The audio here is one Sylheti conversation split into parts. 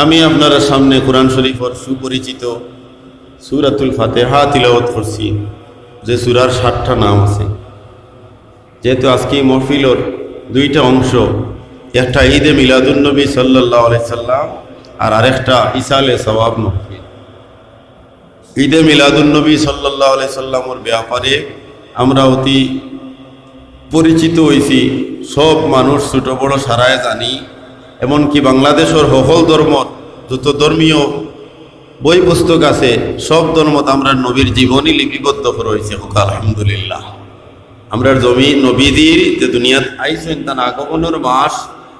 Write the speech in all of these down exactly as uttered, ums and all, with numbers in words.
আমি আপনারার সামনে কোরআন শরীফর সুপরিচিত সূরাতুল ফাতিহা তিলাওয়াত করছি, যে সূরার সাতটা নাম আছে। যেহেতু আজকে এই মহফিলর দুইটা অংশ, একটা ঈদে মিলাদুন নবী সাল্লাল্লাহু আলাইহি সাল্লাম, আর আরেকটা ইসালে সওয়াব মাহফিল। ঈদে মিলাদুন নবী সাল্লাল্লাহু আলাইহি সাল্লামর ব্যাপারে আমরা অতি পরিচিত হইছি, সব মানুষ ছোট বড় সারায় জানি। এমনকি বাংলাদেশর হকল ধর্মর যত ধর্মীয় বই পুস্তক আছে, সব ধর্মত আমরা নবীর জীবনী লিপিবদ্ধ করা হইছে। হোক আলহামদুলিল্লাহ। আমরার জমি নবীজির যে দুনিয়াত আইছেন, তান আগমনর মাস,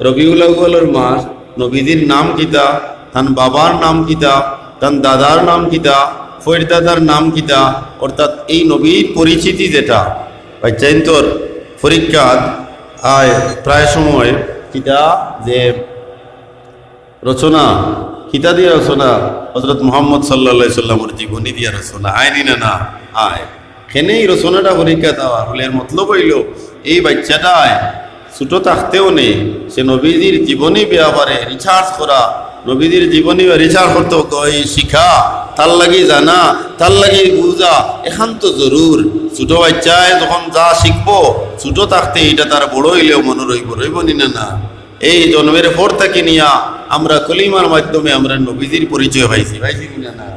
রবিউল আউয়ালর মাস, নবীজির নাম কিতা, তান বাবার নাম কিতা, তান দাদার নাম কিতা, ফইরদাদার নাম কিতা, অর্থাৎ এই নবীর পরিচিতি যেটা, বাচ্চাইন্তর পরীক্ষাত আয় প্রায় সময় কিতা যে রচনা, কিতা দিয়া রচনা? হযরত মুহাম্মদ সাল্লাল্লাহু আলাইহি সাল্লামর জীবনী দিয়া রচনা, আয় নি না না? আয়। কেনে এই রচনাটা পরীক্ষাত আওয়া? বলে, এর মতলব হইল, এই বাচ্চাটায় ছোট থাকতেও নে, সে নবীজির জীবনী ব্যাপারে research করা, নবীজির জীবনী research করতে, ওই শিখা, তার লাগি জানা, তার লাগি বুঝা, এখান তো জরুর। ছোট বাচ্চায় যখন যা শিখবো, ছোট থাকতে, এটা তার বড় হইলেও মনে রইব, রইব নি না না? এই জন্মের পর থাকি নিয়া আমরা কলিমার মাধ্যমে আমরা নবীজির পরিচয় পাইছি, পাইছি নি না না?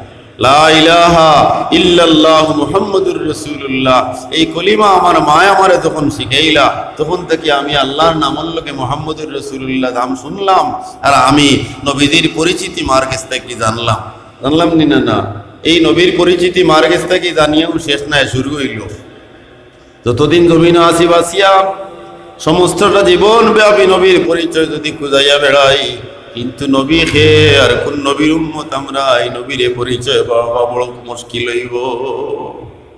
লা ইলাহা ইল্লাল্লাহু মুহাম্মাদুর রাসূলুল্লাহ। এই কলিমা আমার মায় আমারে যখন শিখাইলা, তখন থাকি আমি আল্লাহর নামর লগে মুহাম্মাদুর রাসূলুল্লাহ নাম শুনলাম, আর আমি নবীজির পরিচিতি মার গেছ থাকি জানলাম। জানলাম নি না না? এই নবীর পরিচিতি মার গেছ থাকি জানিয়াও শেষ নাই, শুরু হইল। যতদিন জমিনো আছি বাঁচিয়া, সমস্তটা জীবন ব্যাপী নবীর পরিচয় যদি খুঁজাইয়া বেড়াই, কিন্তু নবী খে আর কোন নবীর উম্মত আমরা, এই নবীরে পরিচয় পাওয়া বড় মুশকিল হইব,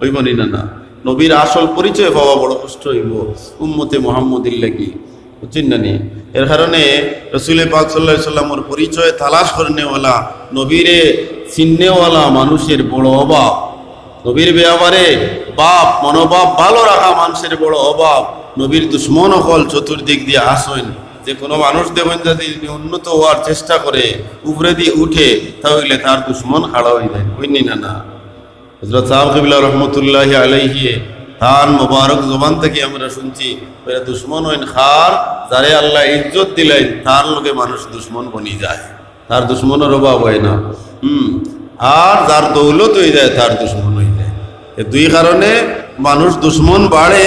হইব নি না না? নবীর আসল পরিচয় পাওয়া বড় কষ্ট হইব উম্মতে মুহাম্মদীর লাগি। বুঝছেন না নি? এর কারণে রসুলে পাক সাল্লাল্লাহু আলাইহি সাল্লামর পরিচয় তালাশ করনেওয়ালা, নবীরে চিননেওয়ালা মানুষের বড় অভাব। নবীর ব্যাপারে ভাব, মনোভাব ভালো রাখা মানুষের বড় অভাব। নবীর দুশমন অকল চতুর্দিক দিয়া আসইন। যে কোনো মানুষ দেখইন যদি উন্নত হওয়ার চেষ্টা করে, উপরেদি উঠে, তাহলে তার দুশমন খাড়া হয়ে যায়, হইনি না না? হযরত সাহেব কিবলা রহমতুল্লাহি আলাইহি তান মোবারক জবান থাকি আমরা শুনছি, এরা দুশমন হইন খার, যারে আল্লাহ ইজ্জত দিলাইন, তার লগে মানুষ দুশমন বনি যায়, তার দুশমনর অভাব হয় না। হুম, আর যার দৌলত হয়ে যায়, তার দুশমন হয়ে যায়। এ দুই কারণে মানুষ দুশমন বাড়ে,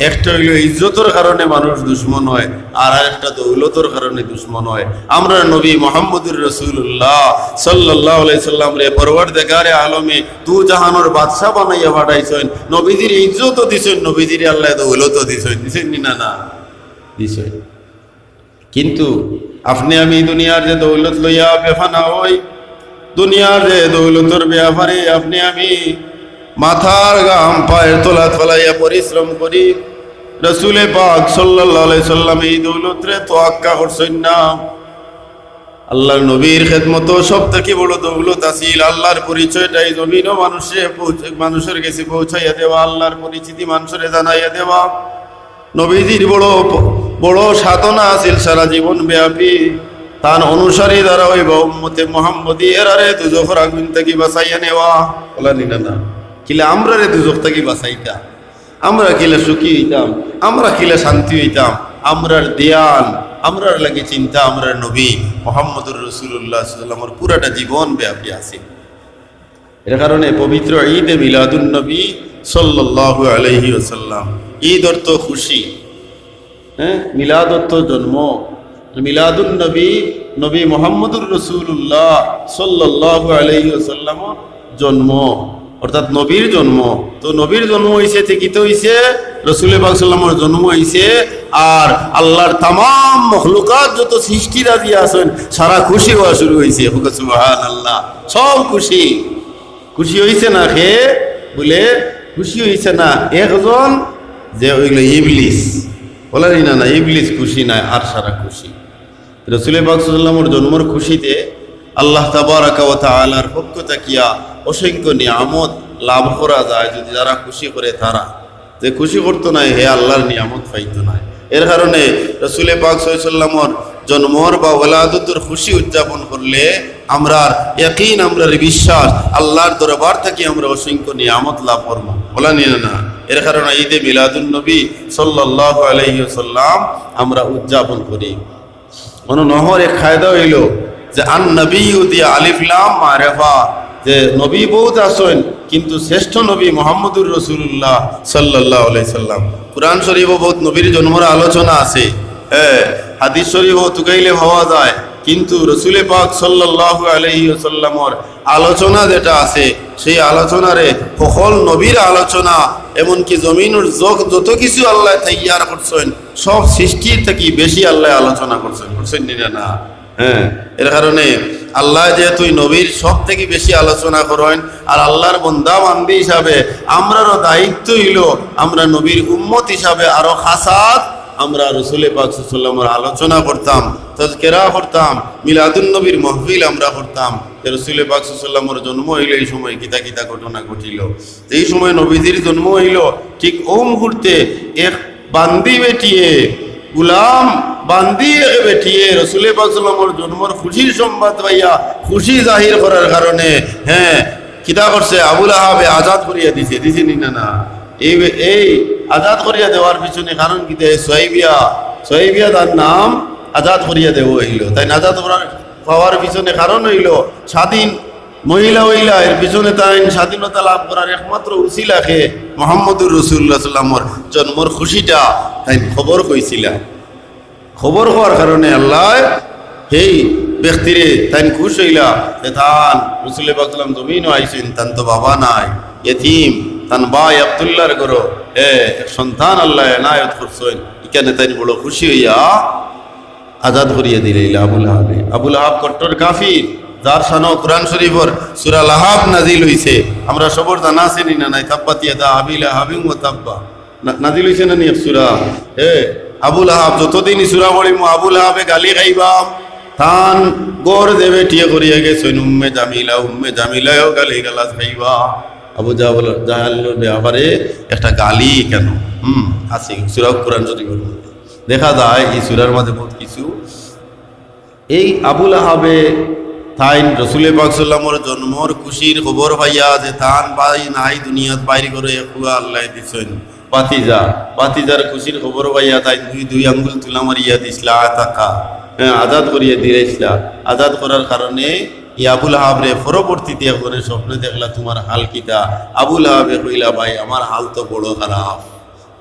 একটা হইল ইজ্জতর কারণে মানুষ দুশমন হয়, আর আরেকটা দৌলতর কারণে দুশমন হয়। আমরা নবী মুহাম্মদুর রাসূলুল্লাহ সাল্লাল্লাহু আলাইহি সাল্লামরে পরওয়ারদিগারে আলমে দু জাহানর বাদশা বানাইয়া পাঠাইছইন, নবীজির ইজ্জতও দিছইন, নবীজির আল্লাহ দৌলতও দিছইন, দিছইন নি না না? দিছইন। কিন্তু আপনি আমি দুনিয়ার যে দৌলত লইয়া বেফানা হই, দুনিয়ার যে দৌলতর ব্যাপারে আপনি আমি মাথার ঘাম পায়ের তলাত ফালাইয়া পরিশ্রম করি, রসুলে পাক সাল্লাল্লাহু আলাইহি সাল্লাম এই দৌলতরে তোয়াক্কা করছইন না। আল্লাহর নবীর খেদমতো সব থাকি বড় দৌলত আছিল আল্লাহর পরিচয়টাই জমিনও মানুষে পৌঁছ-, মানুষের গেছে পৌঁছাইয়া দেওয়া, আল্লাহর পরিচিতি মানুষরে জানাইয়া দেওয়া। নবীজির বড়, বড় সাধনা আছিল সারা জীবন ব্যাপী। তান অনুসারী যারা হইবা উম্মতে মুহাম্মদী, এরারে দুজখর আগুন থাকি বাঁচাইয়া নেওয়া। বলা নিলা না? কিলা আমরারে দুজখ থাকি বাঁচাইতা? আমরা কিলা সুখী হইতাম? আমরা কিলা শান্তি হইতাম? আমরার ধ্যান, আমরার লাগি চিন্তা, আমরার নবী মুহাম্মদুর রাসূলুল্লাহ সাল্লাল্লাহু আলাইহি ওয়াসাল্লামর পুরাটা জীবন ব্যাপী আছিল। এর কারণে পবিত্র ঈদে মিলাদুন নবী সাল্লাল্লাহু আলাইহি ওয়াসাল্লাম, ঈদ অর্থ খুশি। হ্যাঁ, মিলাদ অর্থ জন্ম। মিলাদুন নবী, নবী মুহাম্মদুর রাসূলুল্লাহ সাল্লাল্লাহু আলাইহি ওয়াসাল্লামর জন্ম, অর্থাৎ নবীর জন্ম। তো নবীর জন্ম হইছে, তে কিতা হইছে? রসুল পাক সাল্লামর জন্ম হইছে। আর আল্লাহর তামাম মখলুকাত যত সৃষ্টিরাজি আছেন, সারা খুশি হওয়া শুরু হইছে। হোক সুবহানাল্লাহ। সব খুশি। খুশি হইছে না কে? বলে, খুশি হইছে না একজন, যে হইল ইবলিস। বলে, না, না, ইবলিস খুশি নাই, আর সারা খুশি। রসুল পাক সাল্লামর জন্মর খুশিতে আল্লাহ তাবারাকা ওয়া তাআলার পক্ষ থাকিয়া অসংখ্য নিয়ামত লাভ করা যায়, যদি যারা খুশি করে তারা। যে খুশি করতো নাই, হে আল্লাহর নিয়ামত পাইতো নাই। এর কারণে রসুল পাক সাল্লামর জন্মর বা ওলাদতর খুশি উদযাপন করলে আমরার ইয়াকিন, আমরার বিশ্বাস, আল্লাহর দরবার থাকি আমরা অসংখ্য নিয়ামত লাভ করমু। বলা নিয়ে না? এর কারণে ঈদে মিলাদুন নবী সাল্লাল্লাহু আলাইহি ওয়াসাল্লাম আমরা উদযাপন করি। অনু নহর এক কায়দা অইলো যে আন নবী দিয়া আলিফ লাম মারেফা, যে নবী বউত আছইন, কিন্তু শ্রেষ্ঠ নবী মুহাম্মদুর রাসূলুল্লাহ সাল্লাল্লাহু আলাইহি সাল্লাম। কুরআন শরীফো বউত নবীর জন্মর আলোচনা আছে। হ্যাঁ, হাদিস শরীফো তুকাইলে পাওয়া যায়, কিন্তু রসুলে পাক সাল্লাল্লাহু আলাইহি ওয়াসাল্লামর আলোচনা যেটা আছে, সেই আলোচনারে হকল নবীর আলোচনা, এমনকি জমিনর যত, যত কিছু আল্লায় তৈয়ার করছইন, সব সৃষ্টির থাকি বেশি আল্লায় আলোচনা করছইন, করছইন নি না? হ্যাঁ, এর কারণে আল্লায় যেহেতু এই নবীর সব থাকি বেশি আলোচনা করইন, আর আল্লাহর বন্দা বান্দি হিসাবে আমরারও দায়িত্ব অইলো আমরা নবীর উম্মত হিসাবে আরো খাসাত আমরা রসুলে পাক সাল্লাল্লাহু আলাইহি ওয়াসাল্লামর আলোচনা করতাম, তাজকেরা করতাম, মিলাদুন নবীর মাহফিল আমরা করতাম। যে রসুলে পাক সাল্লাল্লাহু আলাইহি ওয়াসাল্লামর জন্ম অইলো, এই সময় কিতা কিতা ঘটনা ঘটিল, যেই সময় নবীজির জন্ম অইলো, ঠিক ও মুহূর্তে এক বান্দি বেটিয়ে, গুলাম বান্দি এক বেটিয়ে রসুলে পাক সাল্লাল্লাহু আলাইহি ওয়াসাল্লামর জন্মর খুশির সংবাদ পাইয়া খুশি জাহির করার কারণে, হ্যাঁ, কিতা করছে? আবু লাহাবে আজাদ করিয়া দিছে, দিছে নি না? না, এই, এই আজাদ করিয়া দেওয়ার পিছনে কারণ কিতা? এই সুয়াইবিয়া, সুয়াইবিয়া তার নাম, আজাদ করিয়া দেওয়া অইলো। তাইন আজাদ করার, পাওয়ার পিছনে কারণ অইলো স্বাধীন মহিলা অইলা, এর পিছনে তাইন স্বাধীনতা লাভ করার একমাত্র উসিলা কে? মুহাম্মদুর রাসূলুল্লাহ সাল্লামর জন্মর খুশিটা তাইন খবর কইছিলা। খবর হওয়ার কারণে আল্লায় সেই ব্যক্তিরে তাইন খুশ অইলা যে তান রসুলে পাক সাল্লাম জমিনও আইছইন, তান তো বাবা নাই, এতিম, তান ভাই আব্দুল্লাহর ঘরো, এ, এক সন্তান আল্লায় এনায়েত করছইন। ইখানে তাইন বড় খুশি অইয়া আজাদ করিয়া দিলাইলা আবু লাহাবে। আবু লাহাব কট্টর কাফির, যার শানো কুরআন শরীফর সূরা লাহাব নাজিল অইছে। আমরা সবর জানা আছে নি না নাই? তাব্বাত ইয়াদা আবি লাহাবিন ওয়া তাব্বা। না-, নাজিল অইছে না নি এক সূরা? এ, আবু লাহাব, যতদিন ই সূরা পড়িমু, আবু লাহাবে গালি খাইবা। তান ঘর যে বেটিয়ে করিয়া গেছইন, উম্মে জামিলা, উম্মে জামিলায়ও গালি গালাজ খাইবা। আবু জাহল, জাহলর ব্যাপারে একটা গালি কেন? হুম, আছে সূরা কুরআন শরীফর মধ্যে। দেখা যায় ই সূরার মাঝে বউত কিছু। এই আবু লাহাবে তাইন রসুলে পাক সাল্লামর জন্মর খুশির খবর পাইয়া যে তান ভাই নাই দুনিয়াত, বাইর করে এক পুয়া আল্লায় দিছইন, ভাতিজা, ভাতিজার খুশির খবর পাইয়া তাইন দুই, দুই আঙ্গুল তুলা মারিয়া দিছলা, আতাকা, হ্যাঁ, আজাদ করিয়া দিলাইছলা। আজাদ করার কারণে ই আবু লাহাবরে পরবর্তীতে একজনে স্বপ্নে দেখলা, "তুমার হাল কিতা?" আবু লাহাবে কইলা, "ভাই, আমার হাল তো বড় খারাপ।"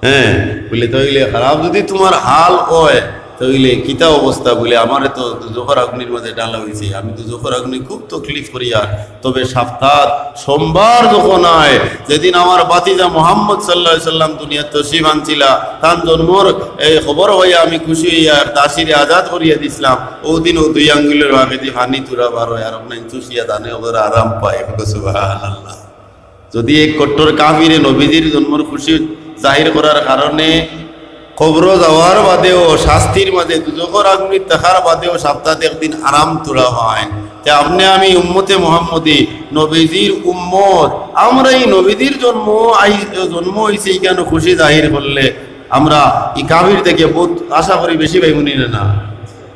হ্যাঁ, বুলে, "তাইলে খারাপ যুদি তুমার হাল অয়, তাইলে কিতা অবস্থা?" বুলে, "আমারে তো দুজখর আগুনির মাঝে ঢালা অইছে, আমি দুজখর আগুনি খুব তকলিফ করিয়ার। তবে সাপ্তাত সোমবার যখন আয়, যেদিন আমার ভাতিজা মুহাম্মদ সাল্লাল্লাহু আলাইহি সাল্লাম দুনিয়াত তশরিফ আনছিলা, তান জন্মর এই খবর অইয়া আমি খুশি অইয়া এক দাসীরে আজাদ করিয়া দিছলাম। অউ দিন অউ দুই আঙ্গুলর আগেদি পানি তুরা বার অয়, আর আপনার চুষিয়া দানে ওদের আরাম পায়।" সুবহানাল্লাহ। যুদি এক কট্টর কাফিরে নবীজির জন্মর খুশি জাহির করার কারণে কবরো যাওয়ার বাদেও, শাস্তির মাঝে, দুজখর আগুনিত থাকার বাদেও সাপ্তাত একদিন আরাম তুরা পাইন, তে আপনে আমি উম্মতে মুহাম্মদী, নবীজির উম্মত, আমরা ই নবীজির জন্ম আই-, জন্ম অইছে, ইখানো খুশি জাহির করলে আমরা ই কাফির থাকি বউত আশা করি বেশি পাইমু নি না? না,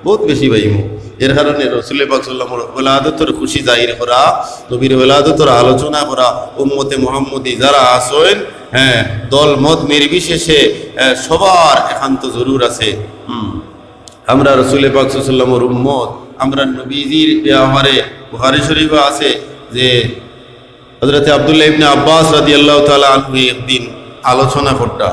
বউত বেশি পাইমু। এর কারণে রসুলে পাক সাল্লামর ওলাদতর খুশি জাহির করা, নবীর ওলাদতর আলোচনা করা, উম্মতে মুহাম্মদী যারা আছইন, হ্যাঁ, দল মত নির্বিশেষে, হ্যাঁ, সবার একান্ত জরুর আছে। হুম। আমরা রসুলে পাক সাল্লামর উম্মত, আমরা নবীজির ব্যাপারে বুখারী শরীফে আছে যে হযরতে আব্দুল্লাহ ইবনে আব্বাস রাদিয়াল্লাহু তাআলা আনহু একদিন আলোচনা করতা,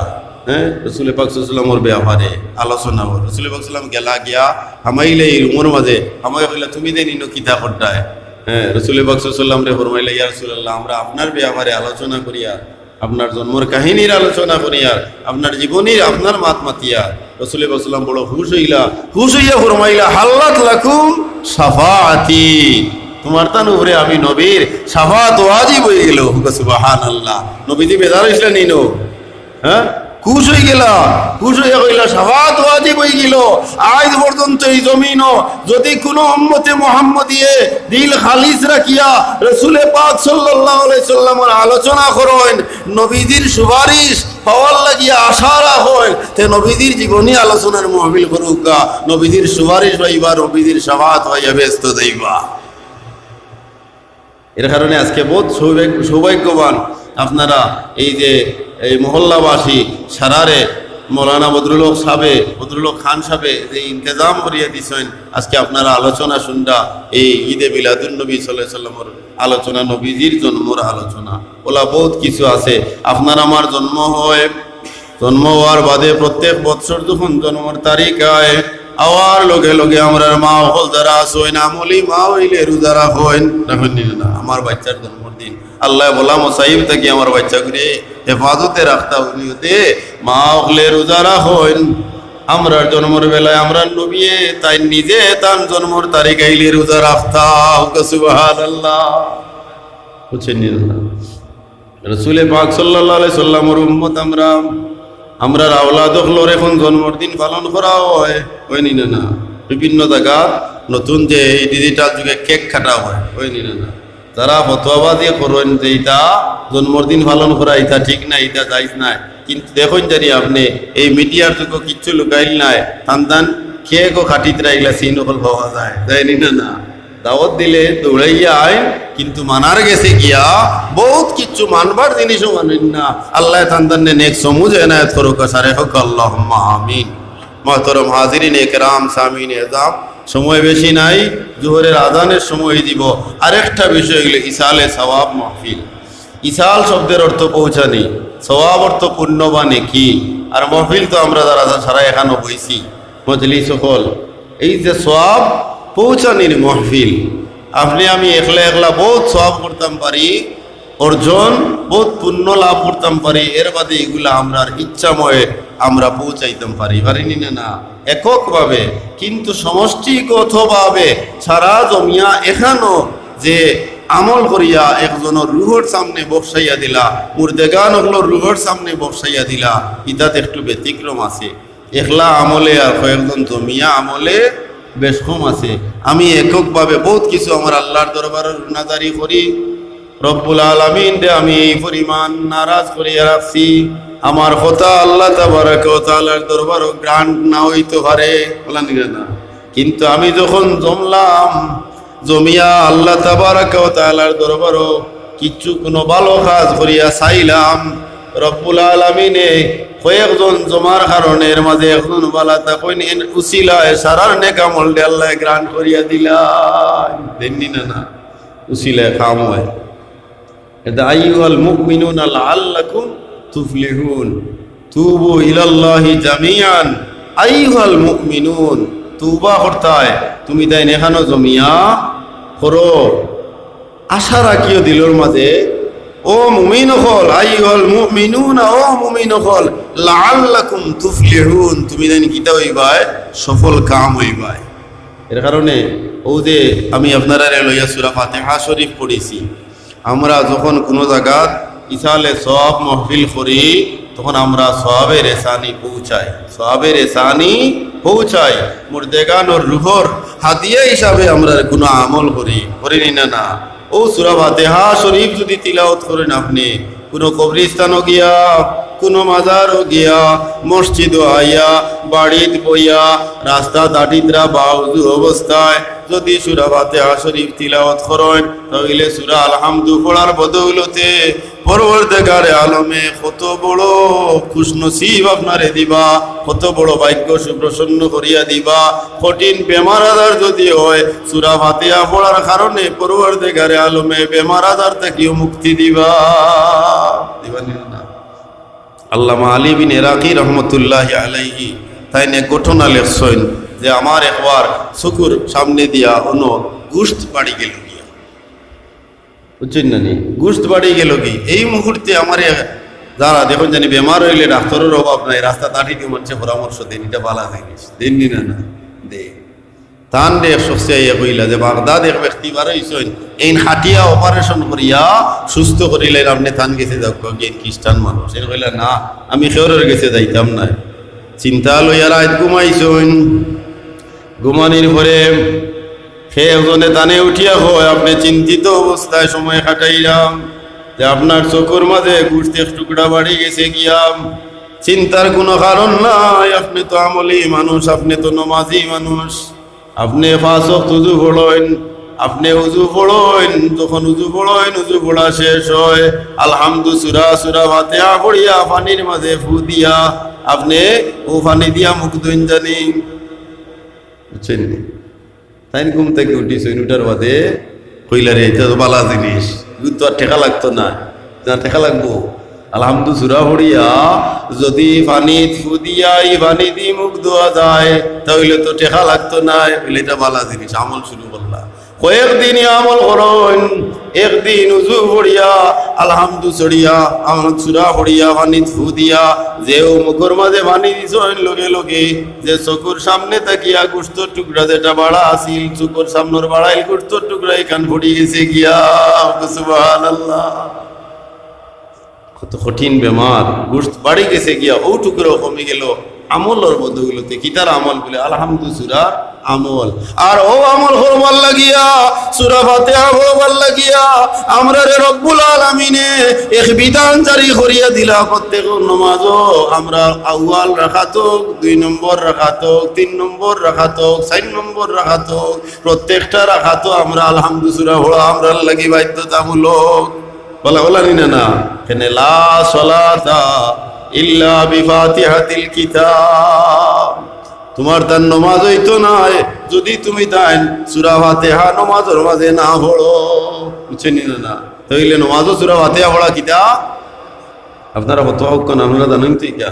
হ্যাঁ, রসুলে পাক সাল্লাল্লাহু আলাইহি ওয়াসাল্লামর ব্যাপারে আলোচনা অর। রসুলে পাক সাল্লাম গেলা গিয়া হামাইলে ই রুমর মাঝে, হামাইয়া কইলা, "তুমি দেন ইনো কিতা করতায়?" হ্যাঁ, রসুলে পাক সাল্লাল্লাহু আলাইহি ওয়াসাল্লাম রে ফরমাইলা, "ইয়া রাসূলুল্লাহ, আমরা আপনার ব্যাপারে আলোচনা করিয়ার, আপনার জন্মর কাহিনীর আলোচনা করিয়ার, আপনার জীবনীর, আপনার মাত মাতিয়ার।" রসুলে পাক সাল্লাম বড় খুশ অইলা, খুশ অইয়া ফরমাইলা, "হাল্লাত লাকুম শাফাআতি।" তুমার তান উপরে আমি নবীর শাফাআত ওয়াজিব অইগেলো। সুবহানাল্লাহ। নবীজি বেজার অইছলা নি নু? হ্যাঁ? খুশ অইগেলা, খুশ অইয়া কইলা, "শাফাআত ওয়াজিব অইগেলো।" আইজ পর্যন্ত ই জমিনো যুদি কুনু উম্মতে মুহাম্মদিয়ে দিল খালিস রাখিয়া রসুলে পাক সাল্লাল্লাহু আলাইহি ওয়াসাল্লামর আলোচনা করইন, নবীজির সুপারিশ পাওয়ার লাগিয়া আশা রাখইন, তে নবীজির জীবনী আলোচনার মহফিল করুক্কা, নবীজির সুপারিশ পাইবা, নবীজির শাফাআত পাইয়া বেহেস্তো যাইবা। এর কারণে আজকে বহুত সৌভাগ্য-, সৌভাগ্যবান আপনারা, এই যে এই মহল্লাবাসী সারারে মৌলানা বদরুল হক সাবে, বদরুল হক খান সাবে যে ইন্তেজাম করিয়া দিছইন, আজকে আপনারা আলোচনা শুনরা এই ঈদে মিলাদুন নবী সাল্লাল্লাহু আলাইহি ওয়াসাল্লামর আলোচনা, নবীজির জন্মর আলোচনা, ওলা বহুত কিছু আছে। আপনার আমার জন্ম হয়, জন্ম হওয়ার বাদে প্রত্যেক বৎসর যখন জন্মর তারিখ আয়, আওয়ার লগে লগে আমরার মা অকল যারা আছইন, আমলি মা অইলে রোজা রাখইন, রাখইন নি না? আমার বাচ্চার জন্মর দিন আল্লায় বালা মুসাইব থাকি আমার বাচ্চাগুরে হেফাজতে রাখতা অইলে মা অকলে রোজা রাখইন। আমরার জন্মর বেলায় আমরার নবীয়ে তাইন নিজে তান জন্মর তারিখ আইলে রোজা রাখতা। সুবহানাল্লাহ। বুঝছইন নি না? রসুলে পাক সাল্লাল্লাহু আলাইহি সাল্লামর উম্মত আমরা, আমরার আওলাদ অকলর এখন জন্মর দিন পালন করা হয়, হয় নি না? না, বিভিন্ন জাগাত নতুন যে এই ডিজিটাল যুগে কেক কাটা হয়, হয় নি না? না, যারা ফতোয়াবাজি করইন যে ইতা জন্মর দিন পালন করা, ইতা ঠিক না, ইতা জায়েজ নায়, কিন্তু দেখইন জানি আপনে এই মিডিয়ার যুগে কিচ্ছু লুকাইল নায়, তান তান কেকও কাটিতরা, ইলা সিন অকল পাওয়া যায়, যায় নি না? না, দাওয়াত দিলে দৌড়াইয়া আইন, কিন্তু মানার গেছে গিয়া বহুত কিচ্ছু মানবার জিনিসও মানইন না। আল্লায় তান তানরে নেক সমুজ এনায়েত করুক্কা, সারে কউক্কা আল্লাহুম্মা আমিন। মুহতারাম হাজিরিন একরাম, সামিন এজাম, সময় বেশি নাই, জোহরের আজানের সময় দিব। আরেকটা বিষয় অইলো ইসালে সওয়াব মাহফিল। ইসাল শব্দের অর্থ পৌঁছানি, সওয়াব অর্থ পুণ্য বা নেকি। আর মাহফিল তো আমরা যারা সারা এখানো বইছি, মজলিস অকল, এই যে সওয়াব পৌঁছানির মাহফিল, আপনে আমি একলা একলা বহুত সওয়াব করতাম পারি অর্জন, বহুত পুণ্য লাভ করতাম পারি, এর বাদে ইগুলা আমরার ইচ্ছাময় আমরা পৌঁছাইতাম পারি, পারি নি না? না, এককভাবে, কিন্তু সমষ্টিগতভাবে সারা জমিয়া এখানো যে আমল করিয়া একজনর রুহর সামনে বসাইয়া দিলা, মুর্দেগান অকলর রুহর সামনে বসাইয়া দিলা, ইতাত একটু ব্যতিক্রম আছে। একলা আমলে আর কয়েকজন জমিয়া আমলে বেশ কম আছে। আমি এককভাবে বহুত কিছু আমার আল্লার দরবারো রুনাজারি করি। রব্বুল আলামিনরে আমি এই পরিমাণ নারাজ করিয়া রাখছি, আমার কথা আল্লা তাবারাকা ওয়া তাআলার দরবারো গ্রান্ট না অইতো পারে, বলা নিবে না। কিন্তু আমি যখন জমলাম, জমিয়া আল্লা তাবারাকা ওয়া তাআলার দরবারো কিচ্ছু কুনু ভালো কাজ করিয়া চাইলাম, রব্বুল আলামিনে কয়েকজন জমার কারণে এর মাঝে একজন বালা থাকইন, এন উসিলায় সারার নেক আমলরে আল্লায় গ্রান্ট করিয়া দিলা। দেইন নি না? না, উসিলায় কাম অয়। এটা আইয়ুহাল মুমিনুনা লাআল্লাকুম তুফলিহুন। তুবু ইলাল্লাহি জামিআন আইয়ুহাল মুমিনুন। তুবা করতায়, তুমি তাইন এখানো জমিয়া করো। আশা রাখিও দিলর মাঝে, ও মুমিন অকল, আইয়ুহাল মুমিনুনা, ও মুমিন অকল, লাআল্লাকুম তুফলিহুন, তুমি তাইন কিতা অইবায়? সফল কাম অইবায়। এর কারণে অউ যে আমি আপনারারে লইয়া সূরা ফাতিহা শরীফ পড়ছি, আমরা যখন কুনু জাগাত ইসালে সওয়াব মাহফিল করি, তখন আমরা সওয়াবে রেসানি পৌঁছাই, সওয়াবে রেসানি পৌঁছাই, মুর্দেগানর রুহর হাদিয়া হিসাবে আমরা কুনু আমল করি, করি নি না? না, অউ সূরা ফাতিহা শরীফ যদি তিলাওয়াত করইন আপনে, কুনু কবরস্থানো গিয়া, কুনু মাজারো গিয়া, মসজিদো আইয়া, বাড়িত বইয়া, রাস্তাত আটিতরা বা উজু অবস্থায় যদি সূরা ফাতিহা শরীফ তিলাওয়াত করইন, তাইলে সূরা আলহামদু পড়ার বদৌলতে পরওয়ারদিগারে আলমে কত বড় খুশনসিব আপনারে দিবা, কত বড় ভাগ্য সুপ্রসন্ন করিয়া দিবা। কঠিন বেমার আজার যদি অয়, সূরা ফাতিহা পড়ার কারণে পরওয়ারদিগারে আলমে বেমার আজার থাকিও মুক্তি দিবা। দিবা নি না? আল্লামা আলী বিন ইরাকি রহমতুল্লাহি আলাইহি তাইন এক ঘটনা লেখছইন যে আমার একবার চকুর সামনে দিয়া অনো গুস্ত বাড়ি গেল গিয়া। বুঝছইন না নি? গুস্ত বাড়ি গেল কি? এই মুহূর্তে আমারে যারা দেখইন জানি বেমার অইলে ডাক্তরর অভাব নাই, রাস্তাত আটিতরা মানষে পরামর্শ দেইন, ইটা বালা জিনিস, দেইন নি না? না, দে। তানরে এক শখসে আইয়া কইলা যে বাগদাদ এক ব্যক্তি বার অইছইন, এইন খাটিয়া অপারেশন করিয়া সুস্থ করিলাইন, আপনে তান গেছে যাউক্কা, খ্রিস্টান মানুষ। এইন কইলা, না, আমি কেউরর গেছে যাইতাম নায়। চিন্তা লইয়া রাইত ঘুমাইছইন, ঘুমানির পরে হে একজনে তানে উঠিয়া কয়, আপনে চিন্তিত অবস্থায় সময় কাটাইরা যে আপনার চকুর মাঝে গুস্ত এক টুকরা বাড়ি গেছে গিয়া, চিন্তার কোনো কারণ নাই। আপনে তো আমলি মানুষ, আপনে তো নমাজি মানুষ, আপনে পাঁচ ওয়াক্ত উজু পড়ইন, আপনে উজু পড়ইন, যখন উজু পড়ইন, উজু পড়া শেষ অয়, আলহামদু সুরা, সুরা ফাতিহা পড়িয়া পানির মাঝে ফু দিয়া আপনে অউ পানি দিয়া মুখ ধইন জানি, বুঝছইন নি? তাইন ঘুম থাকি উঠিছইন, উঠার বাদে কইলা, "রে, ইটা তো বালা জিনিস, ইগুর তো আর টেকা লাগতো না।" না, টেকা লাগবো। আলহামদু সুরা পড়িয়া যদি পানিত ফু দিয়া ই পানি দি মুখ ধোয়া যায়, তা অইলে তো টেকা লাগতো নায়, অইলে ইটা বালা জিনিস, আমল শুরু করলা। কয়েকদিন ই আমল করইন, একদিন উজু পড়িয়া, আলহামদু ছড়িয়া, আলহামদু সুরা পড়িয়া, পানিত ফু দিয়া, যেউ মুখর মাঝে পানি দিছইন, লগে লগে যে চকুর সামনে থাকিয়া গোশতর টুকরা যেটা বাড়া আছিল, চকুর সামনর বাড়াইল গোশতর টুকরা ইখান পড়ি গেছে গিয়া। সুবহানাল্লাহ। কত কঠিন বেমার, গোশত বাড়ি গেছে গিয়া, অউ টুকরাও কমি গেল। আমলর বদৌলতে, কিতার আমল বুলে? আলহামদু সুরার আমল। আর অউ আমল করবার লাগিয়া, সুরা ফাতিহা পড়বার লাগিয়া, আমরারে রব্বুল আলামিনে এক বিধান জারি করিয়া দিলা, প্রত্যেক নমাজো আমরা আউয়াল রাকাত অউক, দুই নম্বর রাকাত অউক, তিন নম্বর রাকাত অউক, চাইর নম্বর রাকাত অউক, প্রত্যেকটা রাকাতো আমরা আলহামদু সুরা পড়া আমরার লাগি বাধ্যতামূলক। বলা, বলা নি না, না? কেনে লা সলাতা ইল্লা বিফাতিহাতিল কিতাব। তুমার তান নমাজ অইতো নায়, যদি তুমি তাইন সুরা ফাতিহা নমাজর মাঝে না পড়ো। বুঝছইন নি না, না? তা অইলে নমাজো সুরা ফাতিহা পড়া কিতা? আপনারা কত হক্কন, আপনারা জানইন তো ইটা।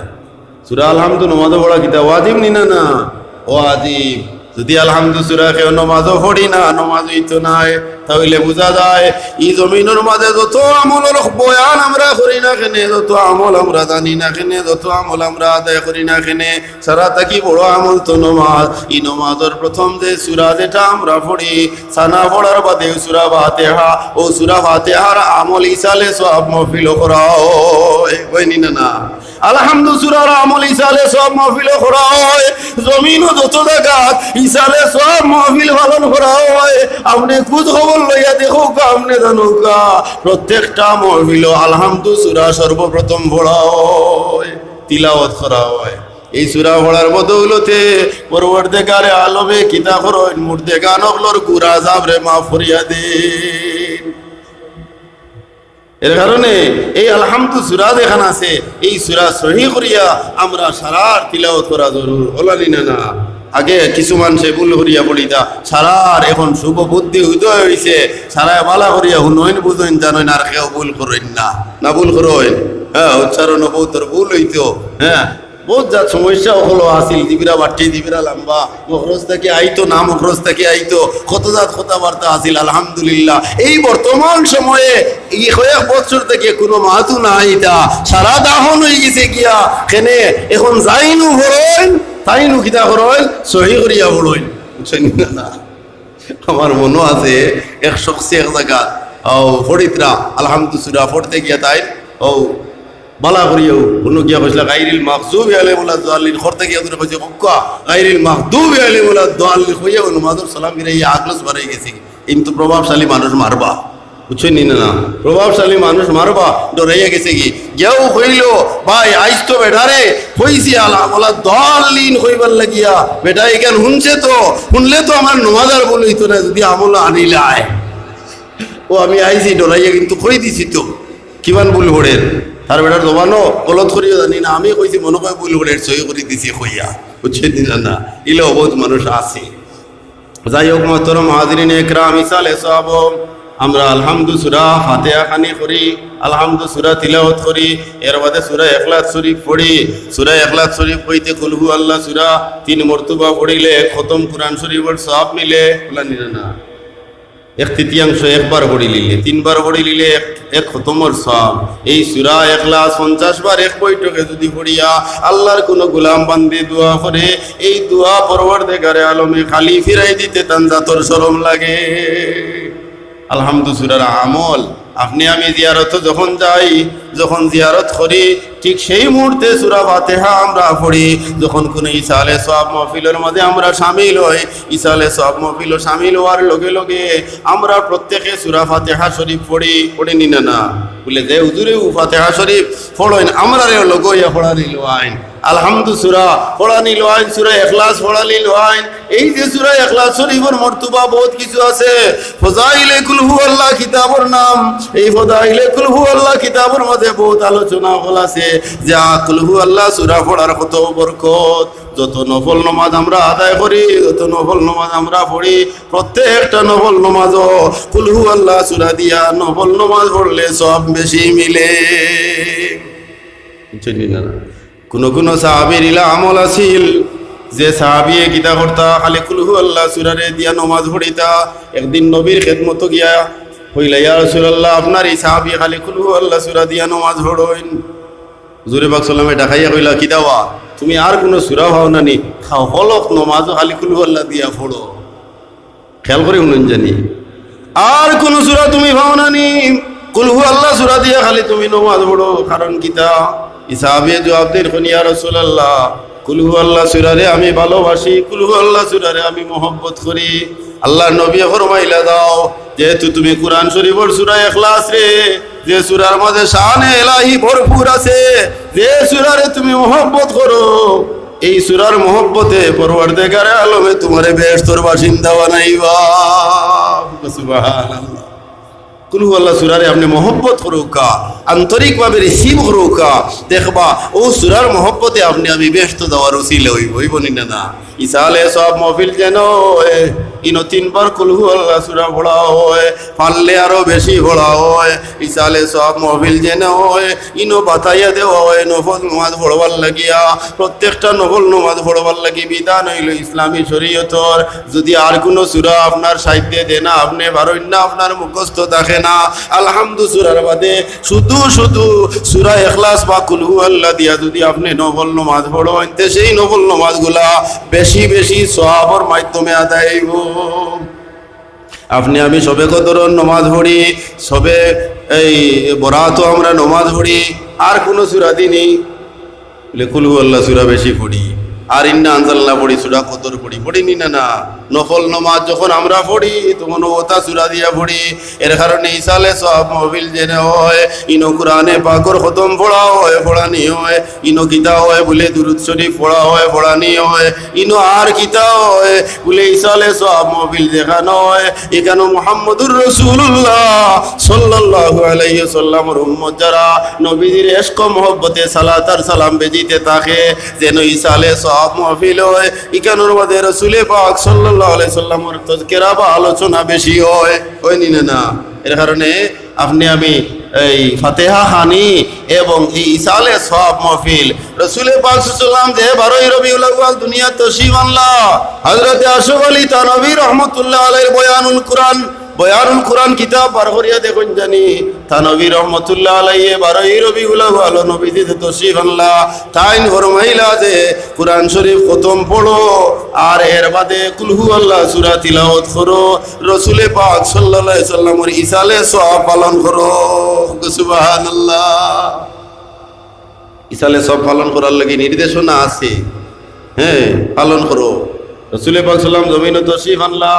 সুরা আলহামদু নমাজো পড়া কিতা ওয়াজিব নি না, না? ওয়াজিব। যদি আলহামদু সুরা কেউ নমাজো পড়ি না, নমাজ অইতো নায়, তা অইলে বুঝা যায়, ই জমিনর মাঝে যত আমলর বয়ান আমরা করি না কেনে, যত আমল আমরা জানি না কেনে, যত আমল আমরা আদায় করি না কেনে, সারা থাকি বড় আমল তো নমাজ। ই নমাজর প্রথম যে সুরা যেটা আমরা পড়ি, সানা পড়ার বাদে সুরা ফাতিহা, অউ সুরা ফাতিহার আমল ইসালে সওয়াব মাহফিলো করা অয়, অয় নি না, না? আলহামদু সুরার আমল ইসালে সওয়াব মাহফিলো করা অয়। জমিনো যত জাগাত ইসালে সওয়াব মাহফিল পালন করা অয়, আপনে খোঁজ খবর লইয়া দেখউক্কা, আপনে জানউক্কা, প্রত্যেকটা মাহফিলো আলহামদু সুরা সর্বপ্রথম পড়া অয়, তিলাওয়াত করা অয়। এই সুরা পড়ার বদৌলতে পরওয়ারদিগারে আলমে কিতা করইন, মুর্দেগান অকলর গুনা আজাবরে মাফ করিয়া দেইন। এর কারণে এই আলহামদু সুরা যেখান আছে, এই সুরা সহি করিয়া আমরা সারার তিলাওয়াত করা জরুর, অলা নি না, না? আগে কিছু মানষে ভুল করিয়া পড়িতা, সারার এখন শুভ বুদ্ধি উদয় অইছে, সারায় বালা করিয়া হুনইন, বুঝইন, জানইন, আর কেউ ভুল করইন না, না ভুল করইন? হ্যাঁ, উচ্চারণ বউতর ভুল অইতো, হ্যাঁ, বউত জাত সমস্যা অকল আছিল, জিবিরা বাট্টি, জিবিরা লাম্বা, মখরজ থাকি আইতো না, মখরজ থাকি আইতো, কত জাত কথাবার্তা আছিল। আলহামদুলিল্লাহ, এই বর্তমান সময়ে ই কয়েক বছর থাকি কুনু মাতও নাই ইতা, সারা দাফন অইগেছে গিয়া। কেনে এখন যাইনউ পড়ইন, তাইনউ কিতা করইন, সহি করিয়া পড়ইন, বুঝছইন নি না? আমার মনো আছে, এক শখসে এক জাগাত, অউ, পড়িতরা, আলহামদু সুরা পড়তে গিয়া তাইন, অউ, বালা করিয়াউ, কুনু গিয়া কইছলা, "গাইরিল মাগদুবি আলাইহিম ওয়ালাদ দাল্লিন", করতে গিয়া ধরে কইছে, "কক্কা, গাইরিল মাগদুবি আলাইহিম ওয়ালাদ দাল্লিন", কইয়া অউ নমাজর সালাম ফিরাইয়া আগলস বারাই গেছে। কিন্তু প্রভাবশালী মানুষ মারবা, বুঝছইন নি না, না? প্রভাবশালী মানুষ মারবা, ডরাইয়া গেছে গি। গিয়াউ কইলো, "ভাই, আইজ তো বেটারে কইছি আলা-, ওয়ালাদ দাল্লিন কইবার লাগিয়া, বেটা ইখান হুনছে তো, হুনলে তো আমার নমাজ আর ভুল অইতো না, যদি আমল আনিলায়।" ও আমি আইছি ডরাইয়া, কিন্তু কই দিছি তো, কিমান ভুল পড়ের। তার বেটার জবানও গলত করিও জানি না, আমি কইছি মনো কয় ভুল পড়ের, সই করি দিছি কইয়া, বুঝছইন নি না, না? ইলা বউত মানুষ আছে। যাই হউক, মোহতরম হাজিরিন একরাম, ইসালে সওয়াব, আমরা আলহামদু সুরা ফাতিহা খানি করি, আলহামদু সুরা তিলাওয়াত করি, এর বাদে সুরা ইখলাস শরীফ পড়ি। সুরা ইখলাস শরীফ অইতে কুল হু আল্লাহ সুরা তিন মর্তবা পড়িলে এক খতম কোরআন শরীফর সওয়াব মিলে, অলা নি না, না? এক তৃতীয়াংশ একবার পড়িলিলে, তিনবার পড়িলিলে এক, এক খতমর সওয়াব। এই সুরা ইখলাস পঞ্চাশ বার এক বৈঠকে যদি পড়িয়া আল্লাহর কুনু গোলাম বান্দি দোয়া করে, এই দোয়া পরওয়ারদিগারে আলমে খালি ফিরাই দিতে তান জাতর শরম লাগে। আলহামদু সুরার আমল আপনে আমি জিয়ারতো যখন যাই, যখন জিয়ারত করি, ঠিক সেই মুহূর্তে সূরা ফাতিহা আমরা পড়ি। যখন কুনু ইসালে সওয়াব মাহফিলর মাঝে আমরা শামিল অই, ইসালে সওয়াব মাহফিলো শামিল অওয়ার লগে লগে আমরা প্রত্যেকে সূরা ফাতিহা শরীফ পড়ি, পড়ি নি না? না, বুলে যে হুজুরেউ ফাতিহা শরীফ পড়ইন, আমরারেও লগে অইয়া পড়ানি লওয়াইন। আলহামদু সূরা পড়ানি লওয়াইন, সূরা ইখলাস পড়ানি লওয়াইন। এই যে সূরা ইখলাস শরীফর মর্তবা বউত কিছু আছে। ফজাইলে কুল হু আল্লাহ কিতাবর নাম। এই ফজাইলে কুল হু আল্লাহ কিতাবর মাঝে বউত আলোচনা অকল আছে যে আ, কুল হু আল্লাহ সূরা পড়ার কত বরকত। যত নফল নমাজ আমরা আদায় করি, যত নফল নমাজ আমরা পড়ি, প্রত্যেকটা নফল নমাজো কুল হু আল্লাহ সূরা দিয়া নফল নমাজ পড়লে সওয়াব বেশি মিলে। বুঝছইন নি না? কুনু কুনু সাহাবীর ইলা আমল আছিল যে সাহাবীয়ে কিতা করতা, খালি কুল হু আল্লাহ সূরারে দিয়া নমাজ পড়িতা। একদিন নবীর খেদমতো গিয়া কইলা, "ইয়া রাসূলুল্লাহ, আপনার ই সাহাবী খালি কুল হু আল্লাহ সূরা দিয়া নমাজ পড়ইন।" হুজুরে পাক সাল্লামে ডাকাইয়া কইলা, "কিতা বা, তুমি আর কুনু সূরা পাও না নি? হকল নমাজো খালি কুল হু আল্লাহ দিয়া পড়ো।" খেয়াল করি হুনইন জানি, আর কুনু সূরা তুমি পাও না নি? কুল হু আল্লাহ সূরা দিয়া খালি তুমি নমাজ পড়ো, কারণ কিতা? ই সাহাবীয়ে জবাব দেইন, কইন, "ইয়া রাসূলুল্লাহ, কুল হু আল্লাহ সূরারে আমি ভালোবাসি, কুল হু আল্লাহ সূরারে আমি মহব্বত করি।" আল্লাহর নবীয়ে ফরমাইলা, "যাও, যেহেতু তুমি কুরআন শরীফর সূরা ইখলাসরে, যে সূরার মাঝে শানে এলাহি ভরপুর আছে, যে সূরারে তুমি মহব্বত করো, এই সূরার মহব্বতে পরওয়ারদিগারে আলমে তুমারে বেহেশতর বাসিন্দা বানাইবা।" সুবহানাল্লাহ। কুল হু আল্লাহ সূরারে আপনে মহব্বত করউক্কা, আন্তরিকভাবে receive করউক্কা, দেখবা অউ সূরার মহব্বতে আপনে আমি বেহেশতো যাওয়ার উসিলা অইবো, অইবো নি না? না, ইসালে সওয়াব মাহফিল যেন অয়, ইনো তিনবার কুল হু আল্লাহ সূরা পড়া অয়, পারলে আরো বেশি পড়া অয়। ইসালে সওয়াব মাহফিল যেন অয়, ইনো বাতাইয়া দেওয়া অয় নফল নমাজ পড়বার লাগিয়া, প্রত্যেকটা নফল নমাজ পড়বার লাগি বিধান অইলো ইসলামী শরীয়তর। যুদি আর কুনু সূরা আপনার সাধ্যে দেয় না, আপনে পারইন না, আপনার মুখস্থ থাকে না, আলহামদু সূরার বাদে শুধু শুধু সূরা ইখলাস বা কুল হু আল্লাহ দিয়া যুদি আপনে নফল নমাজ পড়ইন, তে সেই নফল নমাজগুলা বেশি বেশি সওয়াবর মাধ্যমে আদায় অইবো। আপনে আমি শবে কদরর নমাজ পড়ি, শবে এই বরাতো আমরা নমাজ পড়ি, আর কুনু সূরা দি নি? বুলে, কুল হু আল্লাহ সূরা বেশি পড়ি, আর ইন্না আনজালনা পড়ি, সূরা কদর পড়ি, পড়ি নি না? না, নফল নমাজ যখন আমরা পড়ি, তখন অতা সূরা দিয়া পড়ি। এর কারণে ইসালে সওয়াব মাহফিল যেন অয়, ইনো কুরআনে পাকর খতম পড়া অয়, পড়ানি অয়, ইনো কিতা অয় বুলে দুরুদ শরীফ পড়া অয়, পড়ানি অয়, ইনো আর কিতা অয় বুলে ইসালে সওয়াব মাহফিল যেখানো অয়, ইখানো মুহাম্মদুর রাসূলুল্লাহ সাল্লাল্লাহু আলাইহি ওয়াসাল্লামর উম্মত যারা নবীজির ইশক মহব্বতে সালাত আর সালাম বেজিতে থাকে, যেন ইসালে সওয়াব মাহফিল অয়, ইখানোর মাঝে রসুলে পাক সাল্লাল্লাহু আলাইহি ওয়াসাল্লামর তজকিরা বা আলোচনা বেশি অয়, অয় নি না? না, এর কারণে আপনে আমি এই ফাতিহা খানি এবং এই ইসালে সওয়াব মাহফিল, রসুলে পাক সাল্লাল্লাহু আলাইহি ওয়াসাল্লাম যে বারোই রবিউল আউয়াল দুনিয়াত তশরিফ আনলা, হযরতে আশরাফ আলী থানভী রহমতুল্লাহ আলাইহির বয়ানুল কুরআন, বয়ানুল কুরআন কিতাব বার করিয়া দেখইন জানি, থানভী রহমতুল্লাহ আলাইহি বারোই রবিউল আউয়াল নবীজিয়ে তশরিফ আনলা, তাইন ফরমাইলা যে কুরআন শরীফ খতম পড়ো, আর এর বাদে কুল হু আল্লাহ সূরা তিলাওয়াত করো। রসুলে পাক সাল্লাল্লাহু আলাইহি ওয়াসাল্লামর ইসালে সওয়াব পালন করো। সুবহানাল্লাহ। ইসালে সওয়াব পালন করার লাগি নির্দেশনা আছে, হ্যাঁ, পালন করো। রসুলে পাক সাল্লাম জমিনো তশরিফ আনলা,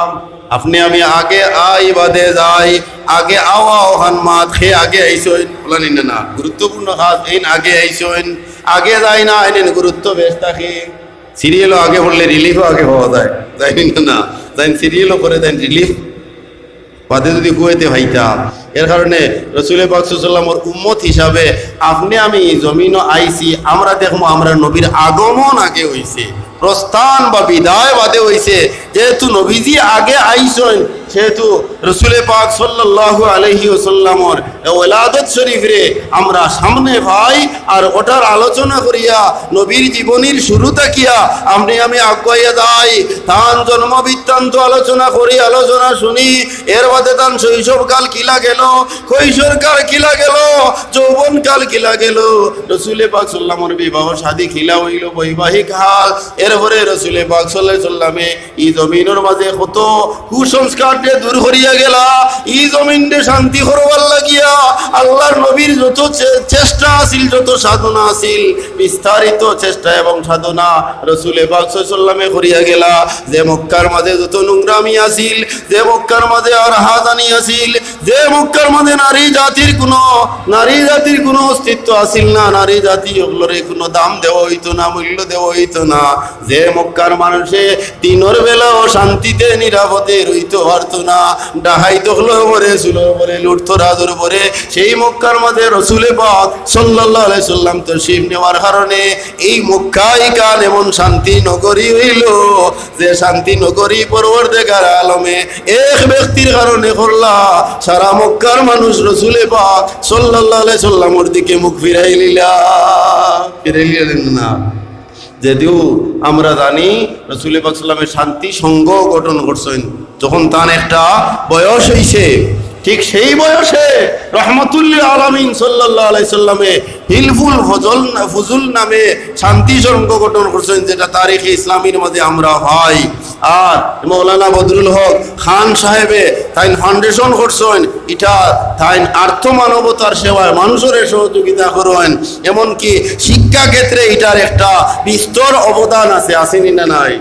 আপনে আমি আগে আই বাদে যাই, আগে আওয়া অখান মাত, হে আগে আইছইন, অলা নি না? না, গুরুত্বপূর্ণ কাজ, এইন আগে আইছইন, আগে যাই না, এইন গুরুত্ব বেশ থাকে। সিরিয়ালো আগে পড়লে রিলিফও আগে পাওয়া যায়, যায় নি না? যাইন সিরিয়ালো পড়ে, যাইন রিলিফ বাদে যুদি কুয়েতে পাইতা। এর কারণে রসুলে পাক সাল্লাল্লাহু আলাইহি ওয়াসাল্লামর উম্মত হিসাবে আপনে আমি জমিনো আইছি, আমরা দেখমু আমরার নবীর আগমন আগে অইছে, প্রস্থান বা বিদায় বাদে অইছে। যেহেতু নবীজি আগে আইছইন, সেহেতু রসুলে পাক সাল্লাল্লাহু আলাইহি ওয়াসাল্লামর ওলাদত শরীফরে আমরা সামনে পাই, আর ওটার আলোচনা করিয়া নবীর জীবনীর শুরু থাকিয়া আপনে আমি আগুয়াইয়া যাই। তান জন্ম বৃত্তান্ত আলোচনা করি, আলোচনা শুনি, এর বাদে তান শৈশবকাল কিলা গেল, কৈশোরকাল কিলা গেল, যৌবনকাল কিলা গেল, রসুলে পাক সাল্লামর বিবাহ শাদী কিলা অইল, বৈবাহিক হাল, এরপরে রসুলে পাক সাল্লাল্লাহু আলাইহি ওয়াসাল্লামে ই জমিনর মাঝে কত কুসংস্কাররে দূর করি গেলা, ই জমিনরে শান্তি করবার লাগিয়া আল্লাহর নবীর যত চে-, চেষ্টা আছিল, যত সাধনা আছিল, বিস্তারিত চেষ্টা এবং সাধনা রসুলে পাক সাল্লাল্লাহু আলাইহি ওয়াসাল্লামে করিয়া গেলা। যে মক্কার মাঝে যত নোংরামি আছিল, যে মক্কার মাঝে আর হাজানি আছিল, যে মক্কার মাঝে নারী জাতির কোনো, নারী জাতির কোনো অস্তিত্ব আছিল না, নারী জাতি অকলরে কোনো দাম দেওয়া হইতো না, মূল্য দেওয়া হইতো না, যে মক্কার মানুষে দিনর বেলাও শান্তিতে নিরাপদে রইতো পারতো না, ডাকাইত অকলর উপরে, চুরর উপরে, লুটতরাজর উপরে, সেই মক্কার মাঝে রসুলে পাক সাল্লাল্লাহু আলাইহি ওয়াসাল্লাম তশরিফ নেওয়ার কারণে এই মক্কা ইখান এমন শান্তি নগরী হইল, যে শান্তি নগরী পরওয়ারদিগার আলমে এক ব্যক্তির কারণে করলা, সারা মক্কার মানুষ রসুলে পাক সাল্লাল্লাহু আলাইহি ওয়াসাল্লামর দিকে মুখ ফিরাই লিলা, ফিরাই লিলা না। যদিও আমরা জানি রসুলে পাক সাল্লামে শান্তি সংঘ গঠন করছইন, যখন তান একটা বয়স হইছে, ঠিক সেই বয়সে রহমতুল্লিল আলামিন সাল্লাল্লাহু আলাইহি সাল্লামে হিলফুল ফজল, ফুজুল নামে শান্তি সংঘ গঠন করছইন, যেটা তারিখে ইসলামীর মাঝে আমরা পাই। আর মৌলানা বদরুল হক খান সাহেবে তাইন ফাউন্ডেশন করছইন, ইটা তাইন আর্থ মানবতার সেবায় মানুষরে সহযোগিতা করইন, এমনকি শিক্ষা ক্ষেত্রে ইটার একটা বিস্তর অবদান আছে, আছে নি না নাই?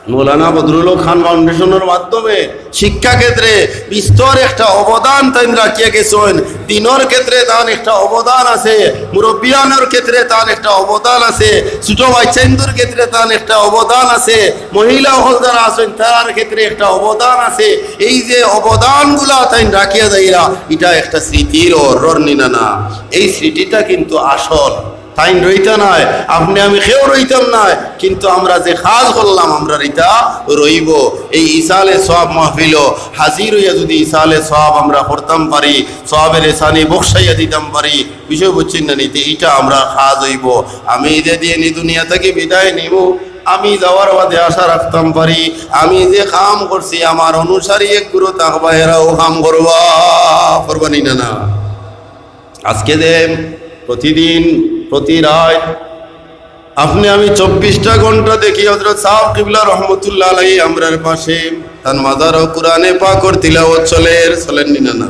মৌলানা বদরুল হক খান ফাউন্ডেশনের মাধ্যমে শিক্ষা ক্ষেত্রে বিস্তর একটা অবদান তাইন রাখিয়া গেছইন। দিনর ক্ষেত্রে তান একটা অবদান আছে, মুরব্বিয়ানর ক্ষেত্রে তান একটা অবদান আছে, ছোট বাচ্চাইন্তর ক্ষেত্রে তান একটা অবদান আছে, মহিলা অকল যারা আছইন তারার ক্ষেত্রে একটা অবদান আছে। এই যে অবদানগুলা তাইন রাখিয়া যাইরা, ইটা একটা স্মৃতির অর্রর নি না না? এই স্মৃতিটা কিন্তু আসল। তাইন রইতা নায়, আপনে আমি কেউ রইতাম নায়, কিন্তু আমরা যে কাজ করলাম, আমরার ইটা রইবো। এই ইসালে সওয়াব মাহফিলো হাজির হইয়া যদি ইসালে সওয়াব আমরা করতাম পারি, সওয়াবে লেসানি বখশাইয়া দিতাম পারি, বিষয় বুঝছইন না নি? তে ইটা আমরার কাজ অইবো। আমি যে দিন ই দুনিয়া থাকি বিদায় নিমু, আমি যাওয়ার বাদে আশা রাখতাম পারি, আমি যে কাম করছি, আমার অনুসারী এক গুরু থাকবা, এরাও কাম করবা, করবা নি না না? আজকে যে প্রতিদিন, প্রতি রাত আপনে আমি চব্বিশটা ঘন্টা দেখি হযরত সাহেব কিবলা রহমতুল্লাহ আলাইহি আমরার পাশে, তান মাজারো কোরআনে পাকর তিলাওয়াত চলের, চলের নি না না?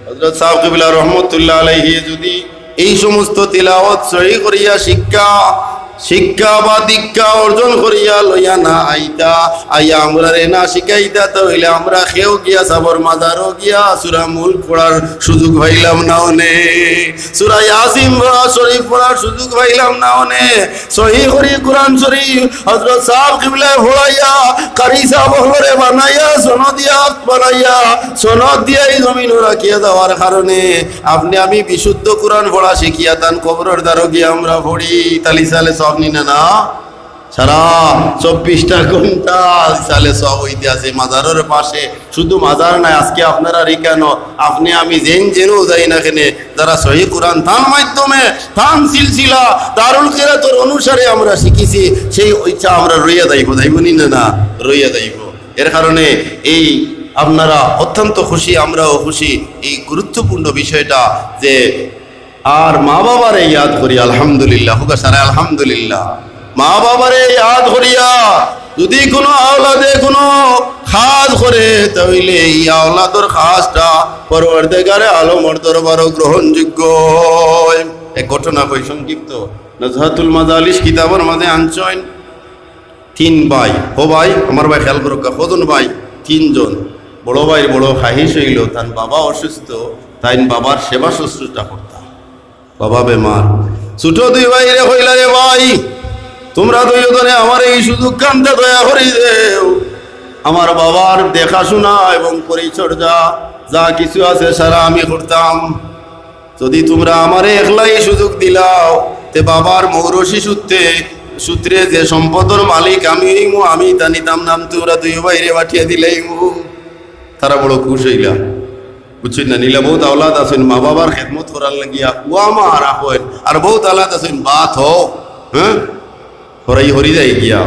হযরত সাহেব কিবলা রহমতুল্লাহ আলাইহি যদি এই সমস্ত তিলাওয়াত সহি করিয়া শিক্ষা, শিক্ষা বা দীক্ষা অর্জন করিয়া লইয়া না আইতা, আইয়া আমরারে না শিখাইতা, তাইলে আমরা কেউ গিয়া সাবর মাজারো গিয়া সূরা মুলক পড়ার সুযোগ পাইলাম না অনে, সূরা ইয়াসিন পড়া শরীফ পড়ার সুযোগ পাইলাম না অনে। সহি করি কোরআন শরীফ হযরত সাহেব কিবলায় পড়াইয়া, কারি সাহেব অকলরে বানাইয়া, সনদিয়া বানাইয়া, সনদ দিয়া ই জমিনো রাখিয়া যাওয়ার কারণে আপনে আমি বিশুদ্ধ কোরআন পড়া শিখিয়া তান কবরর দ্বারো গিয়া আমরা পড়ি, তাইলে ইসালে সওয়াব নি না না? সারা চব্বিশটা ঘন্টা ইসালে সওয়াব অইতে আছে মাজারর পাশে। শুধু মাজার নায়, আজকে আপনারার ইখানো, আপনে আমি যেন যেনও যাই না কেনে, যারা সহি কোরআন তান মাধ্যমে, তান সিলসিলা, দারুল কিরাতর অনুসারে আমরা শিখিছি, সেই ইচ্ছা আমরা রইয়া যাইবো, যাইবো নি না না? রইয়া যাইবো। এর কারণে এই আপনারা অত্যন্ত খুশি, আমরাও খুশি এই গুরুত্বপূর্ণ বিষয়টা যে আর মা বাবারে ইয়াদ করি, আলহামদুলিল্লাহ, হুকা সারা আলহামদুলিল্লাহ। মা বাবারে ইয়াদ করিয়া যদি কোনো আওলাদে কোনো কাজ করে, তাইলে এই আওলাদর কাজটা পরওয়ারদিগারে আলমর দরবারো গ্রহণযোগ্য অয়। এক ঘটনা কই সংক্ষিপ্ত, নজহাতুল মাজালিস কিতাবর মাঝে আনছইন। তিন ভাই, ও ভাই, আমার ভাই খেয়াল করুক্কা, কয়জন ভাই? তিনজন। বড় ভাইর বড় খাহিশ অইলো, তান বাবা অসুস্থ, তাইন বাবার সেবা শুশ্রূষা করতা। বাবা বেমার। ছোট দুই ভাইরে কইলা, "রে ভাই, তুমরা দুইজনে আমারে এই সুযোগ খানটা দয়া করি দেও। আমার বাবার দেখাশোনা এবং পরিচর্যা যা কিছু আছে সারা আমি করতাম। যদি তুমরা আমারে একলাই সুযোগ দিলাও, তে বাবার মৌরসি সূত্রে, সূত্রে যে সম্পদর মালিক আমি অইমু, আমি তা নিতাম নাম, তুমরা দুই ভাইরে পাঠিয়া দিলাইমু।" তারা বড় খুশ অইলা। বুঝছইন না? নিলা বউত আওলাদ আছইন, মা বাবার খেদমত করার লাগিয়া ওয়ামা রাখইন, আর বউত আওলাদ আছইন, বাত হো, হ্যাঁ, হরাই হরি যাই গিয়া।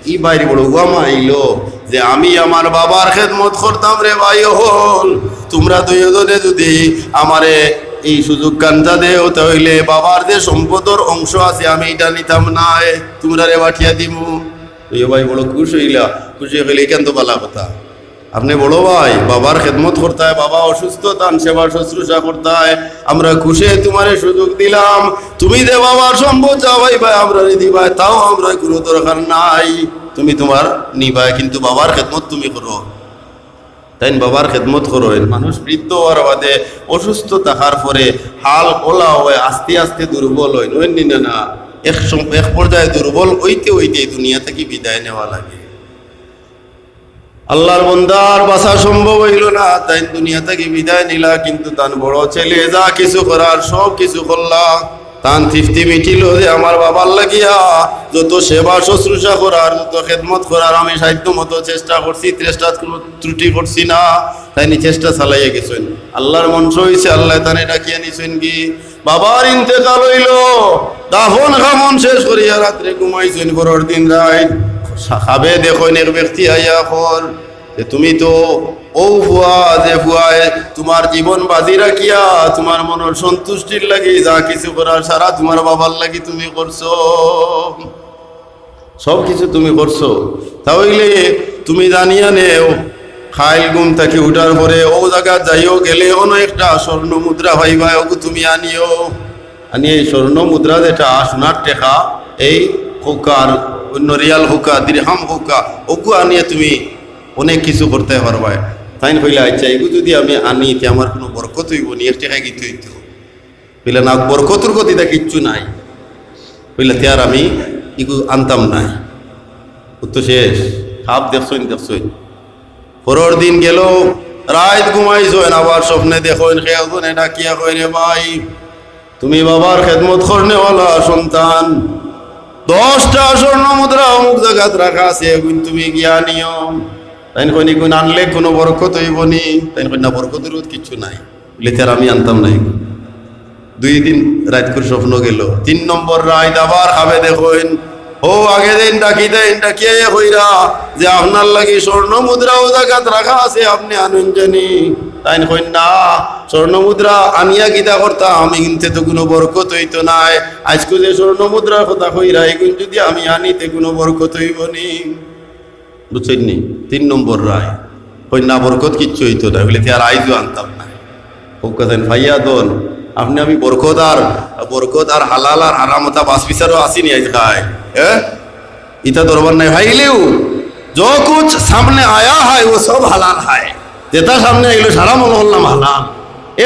ই ভাইর বড় ওয়ামা আইলো যে, "আমি আমার বাবার খেদমত করতাম রে ভাই অকল, তুমরা দুইজনে যদি আমারে এই সুযোগ খানটা দেও, তাইলে বাবার যে সম্পদর অংশ আছে, আমি ইটা নিতাম নায়, তুমরারে পাঠিয়া দিমু।" দুই ভাই বড় খুশ অইলা, খুশি অইলে, "ইখান তো ভালা কথা।" আপনে বড় ভাই, বাবার খেদমত করতায়, বাবা অসুস্থ, তান সেবা শুশ্রূষা করতায়, আমরা খুশে তুমারে সুযোগ দিলাম, তুমি যে বাবার সম্পদ যা পাইবায় আমরারে দিবায়, তাও আমরার কুনু দরকার নাই, তুমি তুমার নিবায়, কিন্তু বাবার খেদমত তুমি করো। তাইন বাবার খেদমত করইন। মানুষ বৃদ্ধ অওয়ার বাদে, অসুস্থ থাকার পরে হাল অলা অয়, আস্তে আস্তে দুর্বল অইন, অইন নি না? না, এক সম-, এক পর্যায়ে দুর্বল অইতে অইতে দুনিয়া থাকি বিদায় নেওয়া লাগে। আল্লার বন্দার বাঁচা সম্ভব অইলো না, তাইন দুনিয়া থাকি বিদায় নিলা, কিন্তু তান বড় ছেলে যা কিছু করার সব কিছু করলা। তান তৃপ্তি মিটিলো যে আমার বাবার লাগিয়া যত সেবা শুশ্রূষা করার, যত খেদমত করার আমি সাধ্য মতো চেষ্টা করছি, চেষ্টাত কুনু ত্রুটি করছি না। তাইন চেষ্টা চালাইয়া গেছইন। আল্লার মনশা অইছে, আল্লায় তানে ডাকিয়া নিছইন গি। বাবার ইন্তেকাল অইলো, দাফন কাফন শেষ করিয়া রাত্রে ঘুমাইছইন, পরর দিন রাইত খাবে দেখইন এক ব্যক্তি আইয়া কর যে তুমি তো অউ ফুয়া, যে ফুয়ায় তুমার জীবন বাজি রাখিয়া তুমার মনর সন্তুষ্টির লাগি যা কিছু করার সারা তুমার বাবার লাগি তুমি করছো, সব কিছু তুমি করছো। তা অইলে তুমি জানিয়া নেও, কাইল ঘুম থাকি উঠার পরে অউ জাগাত যাইও, গেলে অনো একটা স্বর্ণ মুদ্রা পাইবায়, অগু তুমি আনিও। আনিয়া এই স্বর্ণ মুদ্রা যেটা, সোনার টেকা, এই কৌকা আর অন্য রিয়াল কৌকা, দিরহাম কৌকা, অগু আনিয়া তুমি অনেক কিছু করতায় পারবায়। তাইন কইলা, আচ্ছা, এগু যুদি আমি আনি, তে আমার কুনু বরকত অইবো নি? এক টেকায় কিতা অইতো? কইলা, না, বরকত উরকত ইতা কিচ্ছু নাই। কইলা, তে আর আমি এগু আনতাম নায়। অউ তো শেষ, খাব দেখছইন, দেখছইন। পরর দিন গেল, রাইত ঘুমাইছইন, আবার স্বপ্নে দেখইন, কে একজনে ডাকিয়া কয়, রে ভাই, তুমি বাবার খেদমত করনেওয়ালা সন্তান, দশটা স্বর্ণ মুদ্রা অমুক জাগাত রাখা আছে, এগুন তুমি গিয়া নিও। তাইন কইন, এগুন আনলে কুনু বরকত অইবো নি? তাইন কইন, না, বরকত উরকত কিচ্ছু নাই। বলে, তে আর আমি আনতাম নায়। দুই দিন রাইত করি স্বপ্ন গেল, তিন নম্বর রাইত আবার খাবে দেখইন, অউ আগে দিন ডাকি দেইন, ডাকিয়া কইরা যে আপনার লাগি স্বর্ণ মুদ্রা অউ জাগাত রাখা আছে, আপনে আনইন জানি। তাইন কইন, না, স্বর্ণ মুদ্রা আনিয়া কিতা করতাম, এগুনতে তো কুনু বরকত অইতো নায়। আইজকু যে স্বর্ণ মুদ্রার কথা কইরা, এগুন যুদি আমি আনি, তে কুনু বরকত অইবো নি? বুঝছইন নি? তিন নম্বর রায়। কইন, না, বরকত কিচ্ছু অইতো নায়। বলে, তে আর আইজও আনতাম নায়। কউক্কা তাইন পাইয়া দেইন, আপনে আমি বরকত আর, বরকত আর হালাল আর হারাম অতা বাছ বিচারও আছি নি আইজ খায়? হ্যাঁ? ইতা দরবার নাই। পাইলেও, জো কুছ সামনে আয়া হায়, ও সব হালাল হায়। যেটা সামনে আইলো, সারা মনে করলাম হালাল।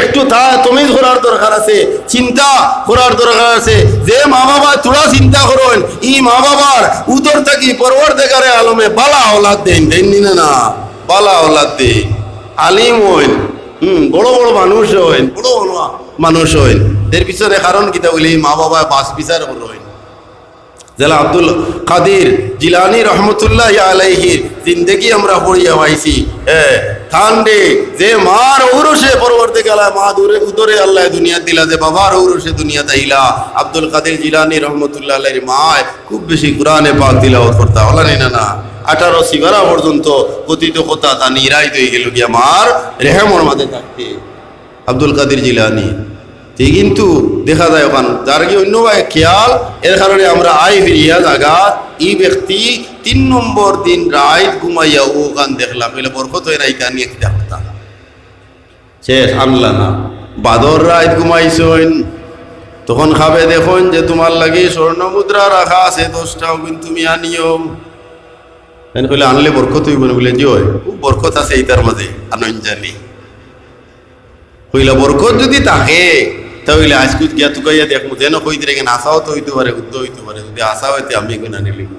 একটু তা তমিজ করার দরকার আছে, চিন্তা করার দরকার আছে। যে মা বাবা থুড়া চিন্তা করইন, ই মা বাবার উদর থাকি পরওয়ারদেগারে আলমে বালা আওলাদ দেইন, দেইন নি না? না, বালা আওলাদ দেইন, আলিম অইন, হুম, বড় বড় মানুষ অইন, বড় বড় মানুষ অইন। এর পিছনে কারণ কিতা অইলে, ই মা বাবা বাছ বিচার করইন। যেলা আব্দুল কাদির জিলানী রহমতুল্লাহি আলাইহির জিন্দেগি আমরা পড়িয়া পাইছি। এ, তানরে যে মার ঔরসে পরওয়ারদিগারে, মা দুরে উদরে আল্লায় দুনিয়াত দিলা, যে বাবার ঔরসে দুনিয়াত আইলা, আব্দুল কাদির জিলানী রহমতুল্লাহ আলাইহির মায় খুব বেশি কুরআনে পাক তিলাওয়াত করতা, অলা নি না? না, আঠারো সিপারা পর্যন্ত পতিত কথা জানি রাইত অইগেলো গিয়া মার রেহেমর মাঝে থাকতে। আব্দুল কাদির জিলানী। তে কিন্তু দেখা যায় অখান যারগি অইন্য বায় খেয়াল, এর কারণে আমরা আই ফিরিয়া জাগাত। ই ব্যক্তি তিন নম্বর দিন রাইত ঘুমাইয়া অখান দেখলা, অইলে বরকত অয় না, ইখান নিয়া কিতা করতা? শেষ, আনলা না। বাদর রাইত ঘুমাইছইন, তখন খাবে দেখইন যে তুমার লাগি স্বর্ণ মুদ্রা রাখা আছে দশটা, অগুন তুমি আনিও। তাইন কইলা, আনলে বরকত অইবো নি? বলে, জি অয়, খুব বরকত আছে ইতার মাঝে, আনইন জানি। কইলা, বরকত যুদি থাকে, তা অইলে আইজকু গিয়া তুকাইয়া দেখমু, যেন কইতে রেখে হাছাও তো অইতো পারে, হুদ্দা অইতো পারে, যুদি হাছা অয় তে আমি অগুন আনিলিমু।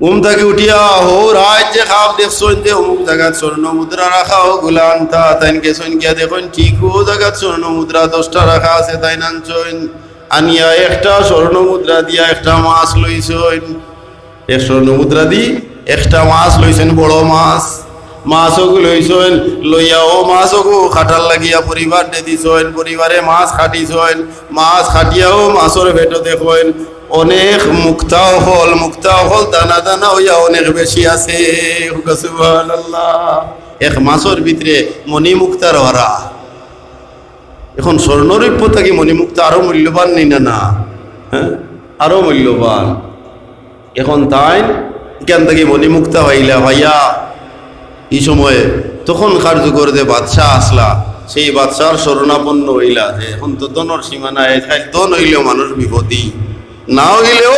ঘুম থাকি উঠিয়া হউ রাইত যে খাব দেখছইন যে অমুক জাগাত স্বর্ণ মুদ্রা রাখা, অগুলা আনতা, তাইন গেছইন গিয়া দেখইন ঠিক অউ জাগাত স্বর্ণ মুদ্রা দশটা রাখা আছে, তাইন আনছইন। আনিয়া একটা স্বর্ণ মুদ্রা দিয়া একটা মাছ লইছইন। এক স্বর্ণ মুদ্রা দি একটা মাছ লইছইন, বড় মাছ। মাছ অগু লইছইন, লইয়া অউ মাছ অগু কাটার লাগিয়া পরিবাররে দিছইন, পরিবারে মাছ কাটিছইন। মাছ কাটিয়া অউ মাছর পেটো দেখইন অনেক মুক্তা অকল, মুক্তা অকল দানা দানা অইয়া অনেক বেশি আছে। কউক্কা সুবহানাল্লাহ। এক মাছর ভিতরে মণি মুক্তার ভরা। এখন স্বর্ণ রৌপ্য থাকি মণিমুক্তা আরো মূল্যবান নি না? না, হ্যাঁ, আরো মূল্যবান। এখন তাইন ইখান থাকি মণিমুক্তা পাইলা, পাইয়া ই সময়ে তখনকার যুগর যে বাদশা আছলা, সেই বাদশার শরণাপন্ন অইলা যে এখন তো ধনর সীমা নাই, খালি ধন অইলেও মানুষ বিপদী, না অইলেও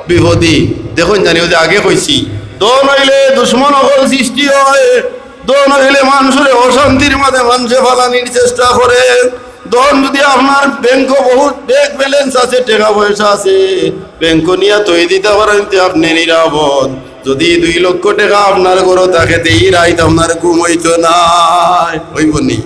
বিপদী। দেখইন জানি, অউ যে আগে কইছি, ধন অইলে দুশমন অকল সৃষ্টি অয়, ধন অইলে মানষরে অশান্তির মাঝে মানষে ফালানির চেষ্টা করে। ধন যুদি আপনার ব্যাংকো বহুত ব্যাংক ব্যালেন্স আছে, টেকা পয়সা আছে, ব্যাংকো নিয়া থই দিতা পারইন, তে আপনে নিরাপদ। যুদি দুই লক্ষ টেকা আপনার ঘরো থাকে, তে ই রাইত আপনার ঘুম অইতো নায়, অইবো নি?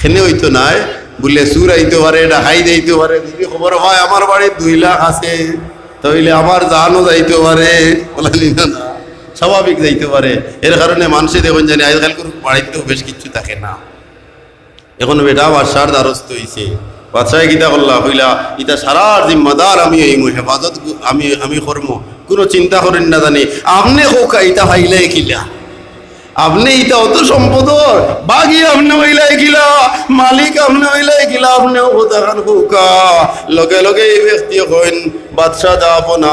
কেনে অইতো নায়? বুলে চুর আইতো পারে, ডাকাইত আইতো পারে। যুদি খবর পায় আমার বাড়িত দুই লাখ আছে, তাইলে আমার জানও যাইতো পারে, অলা নি না? স্বাভাবিক যাইতো পারে। এর কারণে মানষে দেখইন জানি আইজকাইল কুনু বাড়িত তো বেশ কিচ্ছু থাকে না। এখন বেটা বাদশার দ্বারস্থ অইছে। বাদশায় কিতা করলা? কইলা, "ইতা সারার জিম্মাদার আমি অইমু, হেফাজত গু-, আমি, আমি করমু, কুনু চিন্তা করইন না জানি। আপনে কউক্কা ইতা পাইলায় কিলা? আপনে ইতা অত সম্পদর ভাগী আপনে অইলায় কিলা? মালিক আপনে অইলায় কিলা? আপনে অউ কথাখান কউক্কা।" লগে লগে ই ব্যক্তি কইন, "বাদশা জাহাপনা,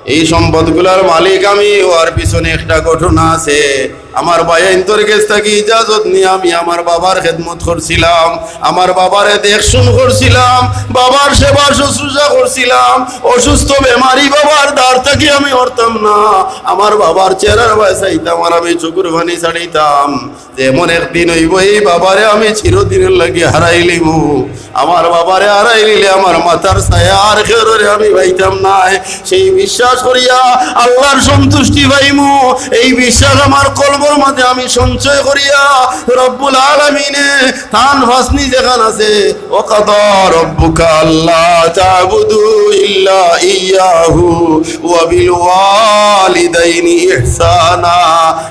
এই সম্পদগুলার মালিক আমি অওয়ার পিছনে একটা ঘটনা আছে। আমার ভাইয়াইন্তর গেছ থাকি ইজাজত নিয়া আমি আমার বাবার খেদমত করছিলাম, আমার বাবারে দেখশুন করছিলাম, বাবার সেবা শুশ্রূষা করছিলাম। অসুস্থ বেমারি বাবার দ্বার থাকি আমি উঠতাম না, আমার বাবার চেহারার বায় চাইতাম আর আমি চকুর পানি ছাড়িতাম।" যে এমন একদিন অইবো, এই বাবারে আমি চিরদিনর লাগি হারাইলিমু। আমার বাবারে হারাইলিলে আমার মাথার ছায়া আর কেউররে আমি পাইতাম নায়। সেই বিশ্বাস করিয়া আল্লার সন্তুষ্টি পাইমু, এই বিশ্বাস আমার কলবর মাঝে আমি সঞ্চয় করিয়া রব্বুল আলামিনে তান ফাসনি যেখান আছে, "ওয়া কাদা রাব্বুকা আল্লা তা'বুদু ইল্লা ইয়াহু ওয়া বিল ওয়ালিদাইনি ইহসানা।"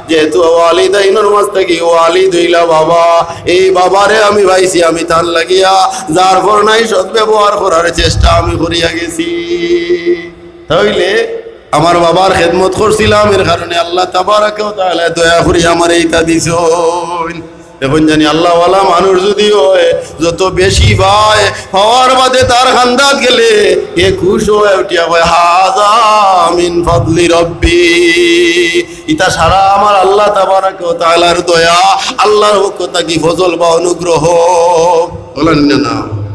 যেহেতু ওয়ালিদাইনর মাঝ থাকি ওয়ালিদ অইলা বাবা, এই বাবারে আমি পাইছি, আমি তান লাগিয়া যার পর নাই সদ্ব্যবহার করার চেষ্টা আমি করিয়া গেছি। তাইলে আমার বাবার খেদমত করছিলাম, এর কারণে আল্লা তাবারাকা ওয়া তাআলা দয়া করি আমারে ইতা দিছইন। এখন জানি আল্লাওয়ালা মানুষ যুদি অয়, যত বেশি পায়, পাওয়ার বাদে তার কান্দাত গেলে হে খুশ অয় উঠিয়া কয়, "হাযা মিন ফাদলি রাব্বি।" ইতা সারা আমার আল্লা তাবারাকা ওয়া তাআলার দয়া, আল্লার পক্ষ থাকি ফজল বা অনুগ্রহ। অলা নি না?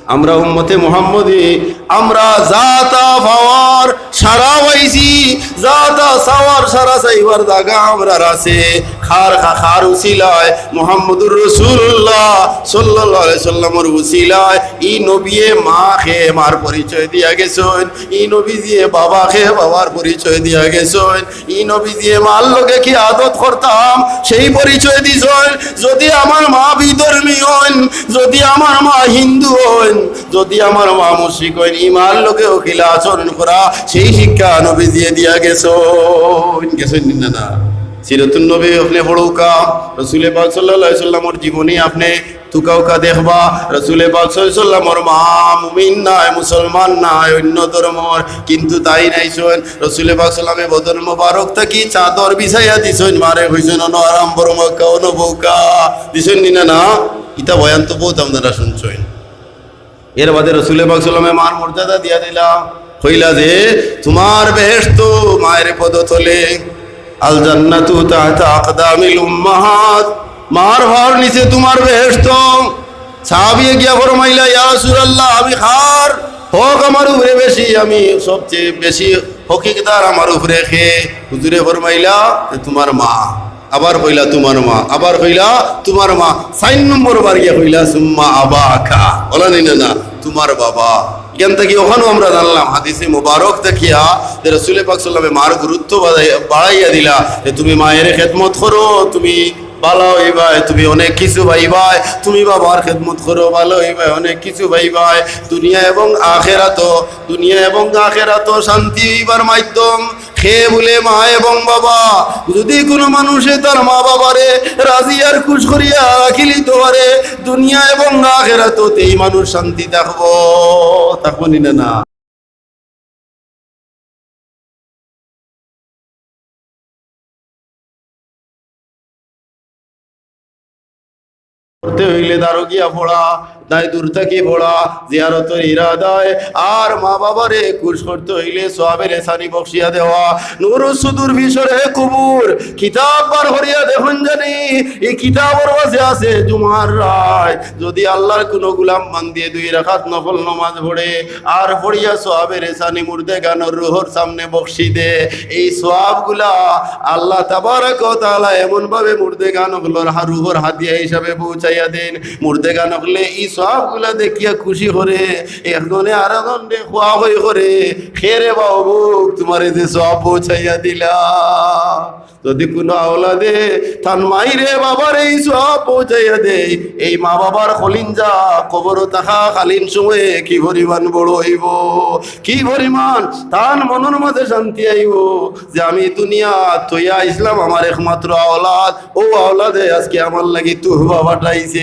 আমরা উম্মতে মুহাম্মদী, আমরা যা তা পাওয়ার সারা পাইছি, যা তা চাওয়ার সারা চাইবার জাগা আমরার আছে। কার, কার উছিলায়? মুহাম্মদুর রাসূলুল্লাহ সাল্লাল্লাহু আলাইহি ওয়াসাল্লামর উছিলায়। ই নবিয়ে মা কে মার পরিচয় দিয়া গেছইন, ই নবীজিয়ে বাবা কে বাবার পরিচয় দিয়া গেছইন। ই নবীজিয়ে মার লগে কি আদত করতাম, সেই পরিচয় দিছইন। যুদি আমার মা বিধর্মী অইন, যুদি আমার মা হিন্দু অইন, যুদি আমার মা মুশরিক অইন, ই মার লগেও কিলা আচরণ করা, সেই শিক্ষা নবীজিয়ে দিয়া গেছইন। গেছইন নি না? সিরাতুন নবী আপনে পড়উক্কা, রসুলে পাক সাল্লাল্লাহু আলাইহি ওয়াসাল্লামর জীবনী আপনে তুকাউক্কা দেখবা, রসুলে পাক সাল্লাল্লাহু আলাইহি ওয়াসাল্লামর মা মুমিন নায়, মুসলমান নায়, অইন্য ধর্মর, কিন্তু তাইন আইছইন, রসুলে পাক সাল্লামে বদন মোবারক থাকি চাদর বিছাইয়া দিছইন, মারে কইছইন, "অনো আরাম ফরমাউক্কা, অনো বউক্কা।" দিছইন নি না? না, ইতা বয়ান তো বউত আপনারা শুনছইন। এর বাদে রসুলে পাক সাল্লামে মার মর্যাদা দিয়া দিলা, কইলা যে, "তুমার বেহেশত মায়ের পদতলে, আল জান্নাতু তাহতা আকদামিল উম্মাহাত, মার পাওর নিচে তুমার বেহেশত।" সাহাবিয়ে গিয়া ফরমাইলা, "ইয়া রাসূলুল্লাহ, আমি কার হক আমার উপরে বেশি, আমি সবচেয়ে বেশি হকিকদার আমার উপরে কে?" হুজুরে ফরমাইলা যে, "তুমার মা।" আবার কইলা, "তুমার মা।" আবার কইলা, "তুমার মা।" চাইর নম্বর বার গিয়া কইলা, "সুম্মা আবাকা।" অলা নি না? না, "তুমার বাবা।" ইখান থাকি অখানও আমরা জানলাম, হাদিসে মোবারক থাকিয়া যে রসুলে পাক সাল্লামে মার গুরুত্ব বাড়াই-, বাড়াইয়া দিলা যে, "তুমি মায়ের খেদমত করো, তুমি ভালা অইবায়, তুমি অনেক কিছু পাইবায়, তুমি বাবার খেদমত করো, ভালা অইবায়, অনেক কিছু পাইবায়, দুনিয়া এবং আখেরাতো, দুনিয়া এবং আখেরাতো শান্তি অইবার মাধ্যম।" কে বুলে মা এবং বাবা? যুদি কুনু মানুষে তার মা বাবারে রাজি আর খুশ করিয়া রাখিলিতো পারে, দুনিয়া এবং আখেরাতো তেই মানুষ শান্তি থাকবো, থাকবো নি না? না। করতে অইলে দারো গিয়া পড়া, নাই দূর থাকি পড়া, জিয়ারতর ইরাদায়। আর মা বাবারে খুশ করতে অইলে সওয়াবের এসানি বখশিয়া দেওয়া। নুরুস সুদুর ফি শরহে কুবুর কিতাব বার করিয়া দেখইন জানি, ই কিতাবর মাঝে আছে জুমার রায় যদি আল্লার কুনু গুলাম বান্দিয়ে দুই রাকাত নফল নমাজ পড়ে আর পড়িয়া সওয়াবের এসানি মুর্দেগানর রুহর সামনে বখশি দে, এই সওয়াবগুলা আল্লা তাবারাকা ওয়া তাআলা এমনভাবে মুর্দেগান অকলর হা-, রুহর হাদিয়া হিসাবে পৌঁছাইয়া দেইন। মুর্দেগান অকলে ই সওয়াবগুলা দেখিয়া খুশি করে, একজনে আরকজনরে কওয়া কই করে, "কে রে বা অমুক, তুমারে যে সওয়াব পৌঁছাইয়া দিলা।" যদি কুনু আওলাদে তান মাইরে বাবারে ই সওয়াব পৌঁছাইয়া দেয়, এই মা বাবার কলিঞ্জা কবরো থাকাকালীন সময়ে কি পরিমাণ বড় অইবো, কি পরিমাণ তান মনর মাঝে শান্তি আইবো যে আমি দুনিয়াত থইয়া আইছলাম আমার একমাত্র আওলাদ, অউ আওলাদে আজকে আমার লাগি তুহফা পাঠাইছে।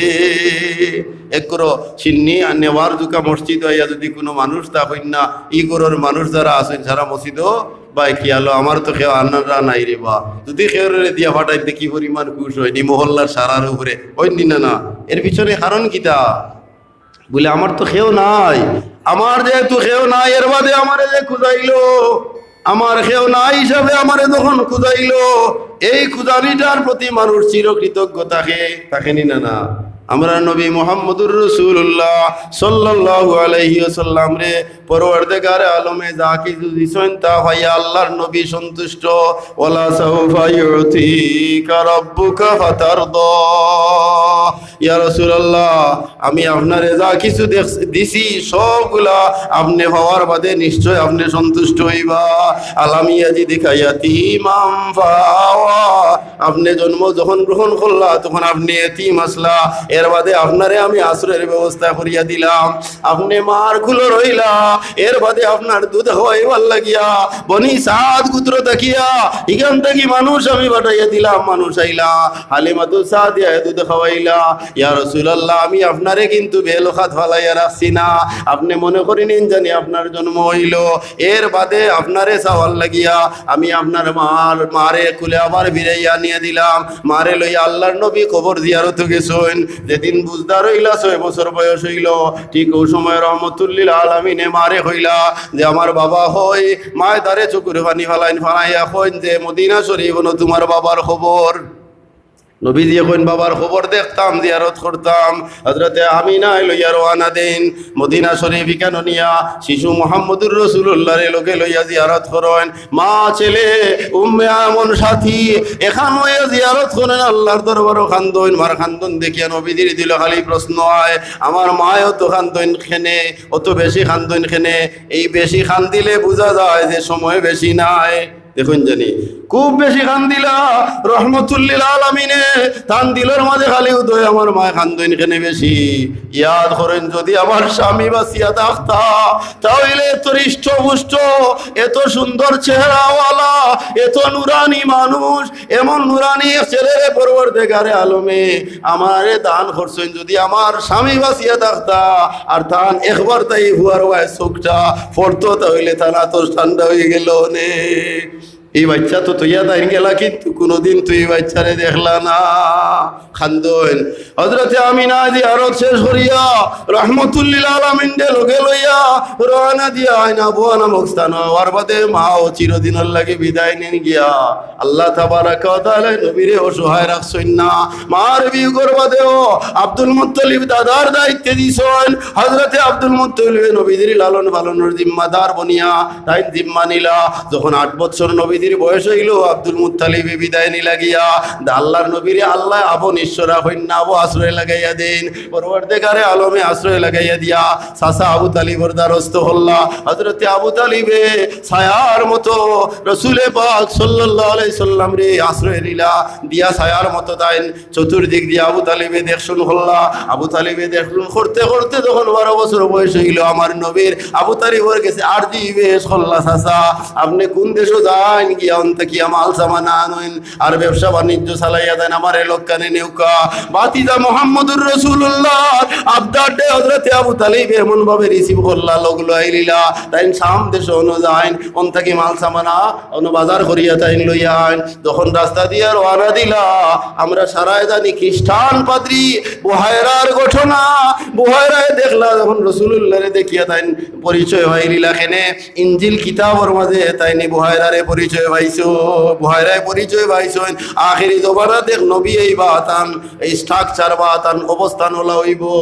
একরো চিন্নি আর নেওয়ার জুকা মসজিদ অইয়া যদি কুনু মানুষ তা কইন না, ই ঘরর মানুষ যারা আছইন সারা মসজিদো, ভাই, কি আলো, আমার তো কেউ আনারা নাই রে বা। যদি কেউরে দিয়া পাঠাইতে কি পরিমাণ খুশ অয়, নি মহল্লার সারার উপরে, অইন নি না, না। এর পিছনে কারণ কিতা? বলে, "আমার তো কেউ নাই, আমার যেহেতু কেউ নাই, এর বাদে আমারে যে খুঁজাইলো, আমার কেউ নাই হিসাবে আমারে যখন খুঁজাইলো, এই খুঁজানিটার প্রতি মানুষ চিরকৃতজ্ঞ থাকে, থাকে নি না, না?" আমরার নবী মুহাম্মদুর রাসূলুল্লাহ সাল্লাল্লাহু আলাইহি ওয়াসাল্লামরে পরওয়ারদিগারে আলমে যা কিছু দিছইন, তা পাইয়া আল্লার নবী সন্তুষ্ট। "ওয়ালা সাউফা ইউতিকা রাব্বুকা ফাতারদা।" ইয়া রাসূলুল্লাহ, আমি আপনারে যা কিছু দেখ-, দিছি, সবগুলা আপনে পাওয়ার বাদে নিশ্চয় আপনে সন্তুষ্ট অইবা। "আলাম ইয়াজিদকা ইয়াতীমান ফাআওয়া।" আপনে জন্ম যখন গ্রহণ করলা, তখন আপনে এতিম আছলা, এর বাদে আপনারে আমি আশ্রয়ের ব্যবস্থা করিয়া দিলাম। আপনে মার কুলো রইলা, এর বাদে আপনার দুধ খাওয়াইবার লাগিয়া বনি সাদ গোত্র থাকিয়া ইখান থাকি মানুষ আমি পাঠাইয়া দিলাম, মানুষ আইলা, হালিমাতুস সাদিয়ায় দুধ খাওয়াইলা। ইয়া রাসূলুল্লাহ, আমি আপনারে কিন্তু বেলখাত ফালাইয়া রাখছি না, আপনে মনে করি নিন জানি আপনার জন্ম অইলো। এর বাদে আপনারে চাওয়ার লাগিয়া আমি আপনার মার, মারে কুলে আবার ফিরাইয়া আনিয়া দিলাম। মারে লইয়া আল্লার নবী কবর জিয়ারতো গেছইন। যেদিন বুঝদার অইলা, ছয় বছর বয়স অইলো, ঠিক অউ সময় রহমতুল্লিল আলামিনে মারে কইলা যে, "আমার বাবা কই?" মায় তারে চকুর পানি ফালাইন, ফালাইয়া কইন যে, "মদিনা শরীফ অনো তুমার বাবার কবর।" নবীজিয়ে কইন, "বাবার কবর দেখতাম, জিয়ারত করতাম।" হযরতে আমিনায় লইয়া রওয়ানা দেইন মদিনা শরীফ। ইখানো নিয়া শিশু মুহাম্মদুর রাসূলুল্লাহরে লগে লইয়া জিয়ারত করইন। মা ছেলে, উম্মে আমন সাথী, এখান অইয়া জিয়ারত করইন, আল্লার দরবারো কান্দইন। মার কান্দন দেখিয়া নবীজির দিলো খালি প্রশ্ন আয়, "আমার মায় অত কান্দইন কেনে, অত বেশি কান্দইন কেনে?" এই বেশি কান্দিলে বুঝা যায় যে সময় বেশি নাই। দেখইন জানি, খুব বেশি কান্দিলা রহমতুল্লিল আলামিনে, তান দিলর মাঝে খালি উদয়, "আমার মায় কান্দইন কেনে বেশি?" ইয়াদ করইন, যদি আমার স্বামী বাঁচিয়া থাকতা, তাইলে এত হৃষ্টপুষ্ট, এত সুন্দর চেহারাওয়ালা, এত নুরানি মানুষ, এমন নুরানি এক ছেলেরে পরওয়ারদিগারে আলমে আমারে দান করছইন। যদি আমার স্বামী বাঁচিয়া থাকতা, আর তান একবার তাই হুয়ার ওয়ায় চোখটা পড়তো, তাইলে তান আতশ ঠান্ডা অইগেলো অনে। এই বাইচ্চা তো থইয়া তাইন গেলা, কিন্তু কুনুদিন তো এই বাইচ্চারে দেখলা না। কান্দইন। হযরতে আমিনা জিয়ারত শেষ করিয়া রহমতুল্লিল আলামিনরে লগে লইয়া রওয়ানা দিয়া আইন আবওয়া নামক স্থানো। অওয়ার বাদে মাও চিরদিনর লাগি বিদায় নিন গিয়া। আল্লাহ তাবারাকা ওয়া তাআলায় নবীরে অসহায় রাখছইন না। মার বিয়োগর বাদেও আব্দুল মুত্তালিব দাদার দায়িত্বে দিছইন। হযরতে আব্দুল মুত্তালিবে নবীজির লালন পালনর জিম্মাদার বনিয়া তাইন জিম্মা নিলা। যখন আট বছর নবীজির বয়স অইলো, আব্দুল মুত্তালিবে বিদায় নিলা গিয়া। আল্লার নবীরে আল্লায় আবু নিঃস্ব রাখইন না, আবু আশ্রয় লাগাইয়া দেইন। পরওয়ারদিগারে আলমে আশ্রয় লাগাইয়া দিয়া চাচা আবু তালিবর দ্বারস্থ করলা। হযরতে আবু তালিবে ছায়ার মতো রসুলে পাক সাল্লাল্লাহু আলাইহি সাল্লামরে আশ্রয় দিলা, দিয়া ছায়ার মতো তাইন চতুর্দিক দিয়া আবু তালিবে দেখশুন করলা। আবু তালিবে দেখশুন করতে করতে যখন বারো বছর বয়স অইলো আমার নবীর, আবু তালিবর গেছে আরজি পেশ করলা, "চাচা, আপনে কুন দেশো যাইন, গিয়া অন থাকিয়া মাল সামান আনইন, আর ব্যবসা বাণিজ্য চালাইয়া দেন, আমারে লগে নেউক্কা। ভাতিজা মুহাম্মদুর রাসূলুল্লাহর আবদাররে হযরতে আবু তালিব এমন ভাবে receive করলা, লগ লইলিলা, তাইন শাম দেশো অনো যাইন, অন থাকি মাল সামান আ-, অনো বাজার করিয়া তাইন লইয়া আইন। যখন রাস্তা দিয়া রওয়ানা দিলা, আমরা সারায় জানি খ্রিস্টান পাদ্রী বুহায়রার ঘটনা। বুহায়রায় দেখলা যখন রাসূলুল্লাহরে দেখিয়া তাইন পরিচয় পাইলিলা কেনে, ইঞ্জিল কিতাবর মাঝে তাইন ই বুহায়রারে পরিচয় পাইছো, বুহায়রায় পরিচয় পাইছইন। আখেরি জমানাত এক নবী আইবা, তান এই structure বা তান অবস্থান অলা অইবো।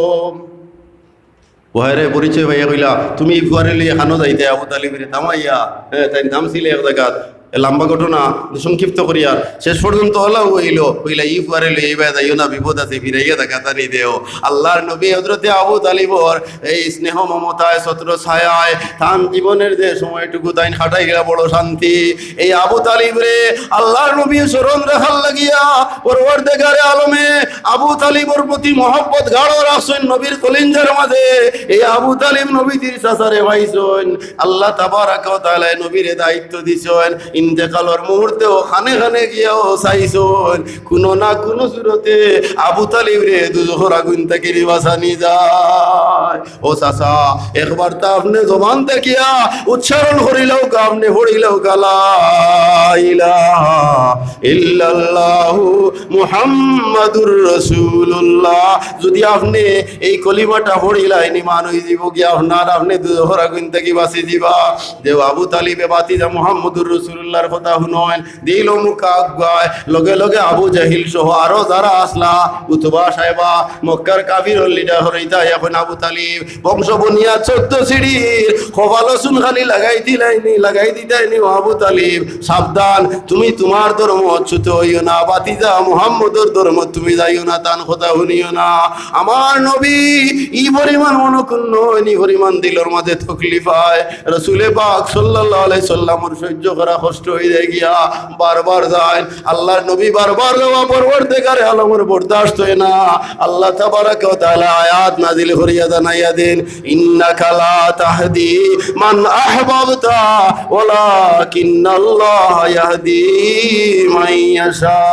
বুহায়রায় পরিচয় পাইয়া কইলা, "তুমি ই ফুয়ারে লইয়া কানো যাইতায়?" আবু তালিবরে থামাইয়া, হ্যাঁ, তাইন থামছিলা এক জাগাত। এ লম্বা ঘটনা, সংক্ষিপ্ত করিয়া শেষ পর্যন্ত অলাউ অইলো, কইলা, "ই ফুয়ারে লইয়া ইবায় যাইও না, বিপদ আছে, ফিরাইয়া তাকাতানি দেও।" আল্লাহর নবী হযরতে আবু তালিবর এই স্নেহ মমতায় ছত্র ছায়ায় তান জীবনের যে সময়টুকু তাইন কাটাইলা বড় শান্তি। এই আবু তালিবরে আল্লাহর নবী স্মরণ রাখার লাগিয়া পরওয়ারদেগারে আলমে আবু তালিবর প্রতি মহব্বত গাঢ় রাখছইন নবীর কলিঞ্জার মাঝে। এই আবু তালিব নবীজির চাচারে পাইছইন। আল্লাহ তাবারাকা ওয়া তাআলায় নবীরে দায়িত্ব দিছইন, ইন্তেকালর মুহূর্তেও খানে খানে গিয়াও চাইছইন, কুনু না কুনু সুরতে আবু তালিবরে দুজখর আগুইন থাকি বাঁচানি যায়। ও চাচা, একবার তা আপনে জবান থাকিয়া উচ্চারণ করিলাউক্কা, আপনে পড়িলাউক্কা, লা ইলাহা ইল্লাল্লাহু মুহাম্মাদুর রাসূলুল্লাহ। যদি আপনে এই কলিমাটা পড়িলাইন, ইমান অইযিবো গিয়া আপনার, আপনে দুজখর আগুইন থাকি বাঁচি যিবা। যে আবু তালিবে ভাতিজা মুহাম্মদুর রাসূলুল্লাহর কথা হুনইন, দিল মুখা আগুয়ায়, লগে লগে আবু জাহিল সহ আরো যারা আছলা, উতবা, শায়বা, মক্কার কাফিরর লিডার হরিতা, এখন আবু তালিব বংশ বুনিয়াদ চৌদ্দ সিঁড়ির কপালো চুন খালি লাগাই দিলাইনি, লাগাই দিতাইনি, ও আবু তালিব, সাবধান, তুমি তুমার ধর্ম চ্যুত অইও না, ভাতিজা মুহাম্মদর ধর্ম তুমি যাইও না, তান কথা হুনিও না। আমার নবী ই পরিমাণ মনক্ষুণ্ণ অইন, ই পরিমাণ দিলর মাঝে তকলিফ অয়। রসুলে পাক সাল্লাল্লাহু আলাইহি সাল্লামর সহ্য করা কষ্ট অই যায় গিয়া, বারবার যাইন। আল্লাহর নবী বারবার যাওয়া পরওয়ারদেগারে আলমর বরদাস্ত অয় না। আল্লাহ তাবারাকা ওয়া তাআলা আয়াত নাজিল করিয়া জানাইয়া দেন, "ইন্নাকা লা তাহদি মান আহবাবতা ওয়ালাকিন্নাল্লাহা ইয়াহদি মান ইয়াশা।"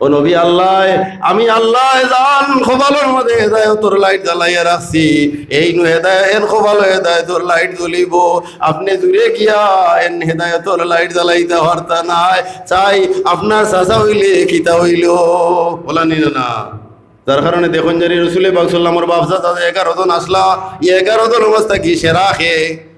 ও নবী, আল্লাহ, আমি আল্লাহ যান কপালর মাঝে হেদায়তর লাইট জ্বালাইয়া রাখছি। এইনু হেদায়-, এন কপালো হেদায়তর লাইট জ্বলিবো। আপনে জুরে গিয়া এন হেদায়তর লাইট জ্বালাইতা পারতা নায়। চাই আপনার চাচা অইলে কিতা অইলো? অলা নি না? যার কারণে দেখইন জানি রসুলে পাক সাল্লামর বাপ চাচা যে এগারো জন আছলা, ই এগারো জনর মাঝ থাকি সেরা কে?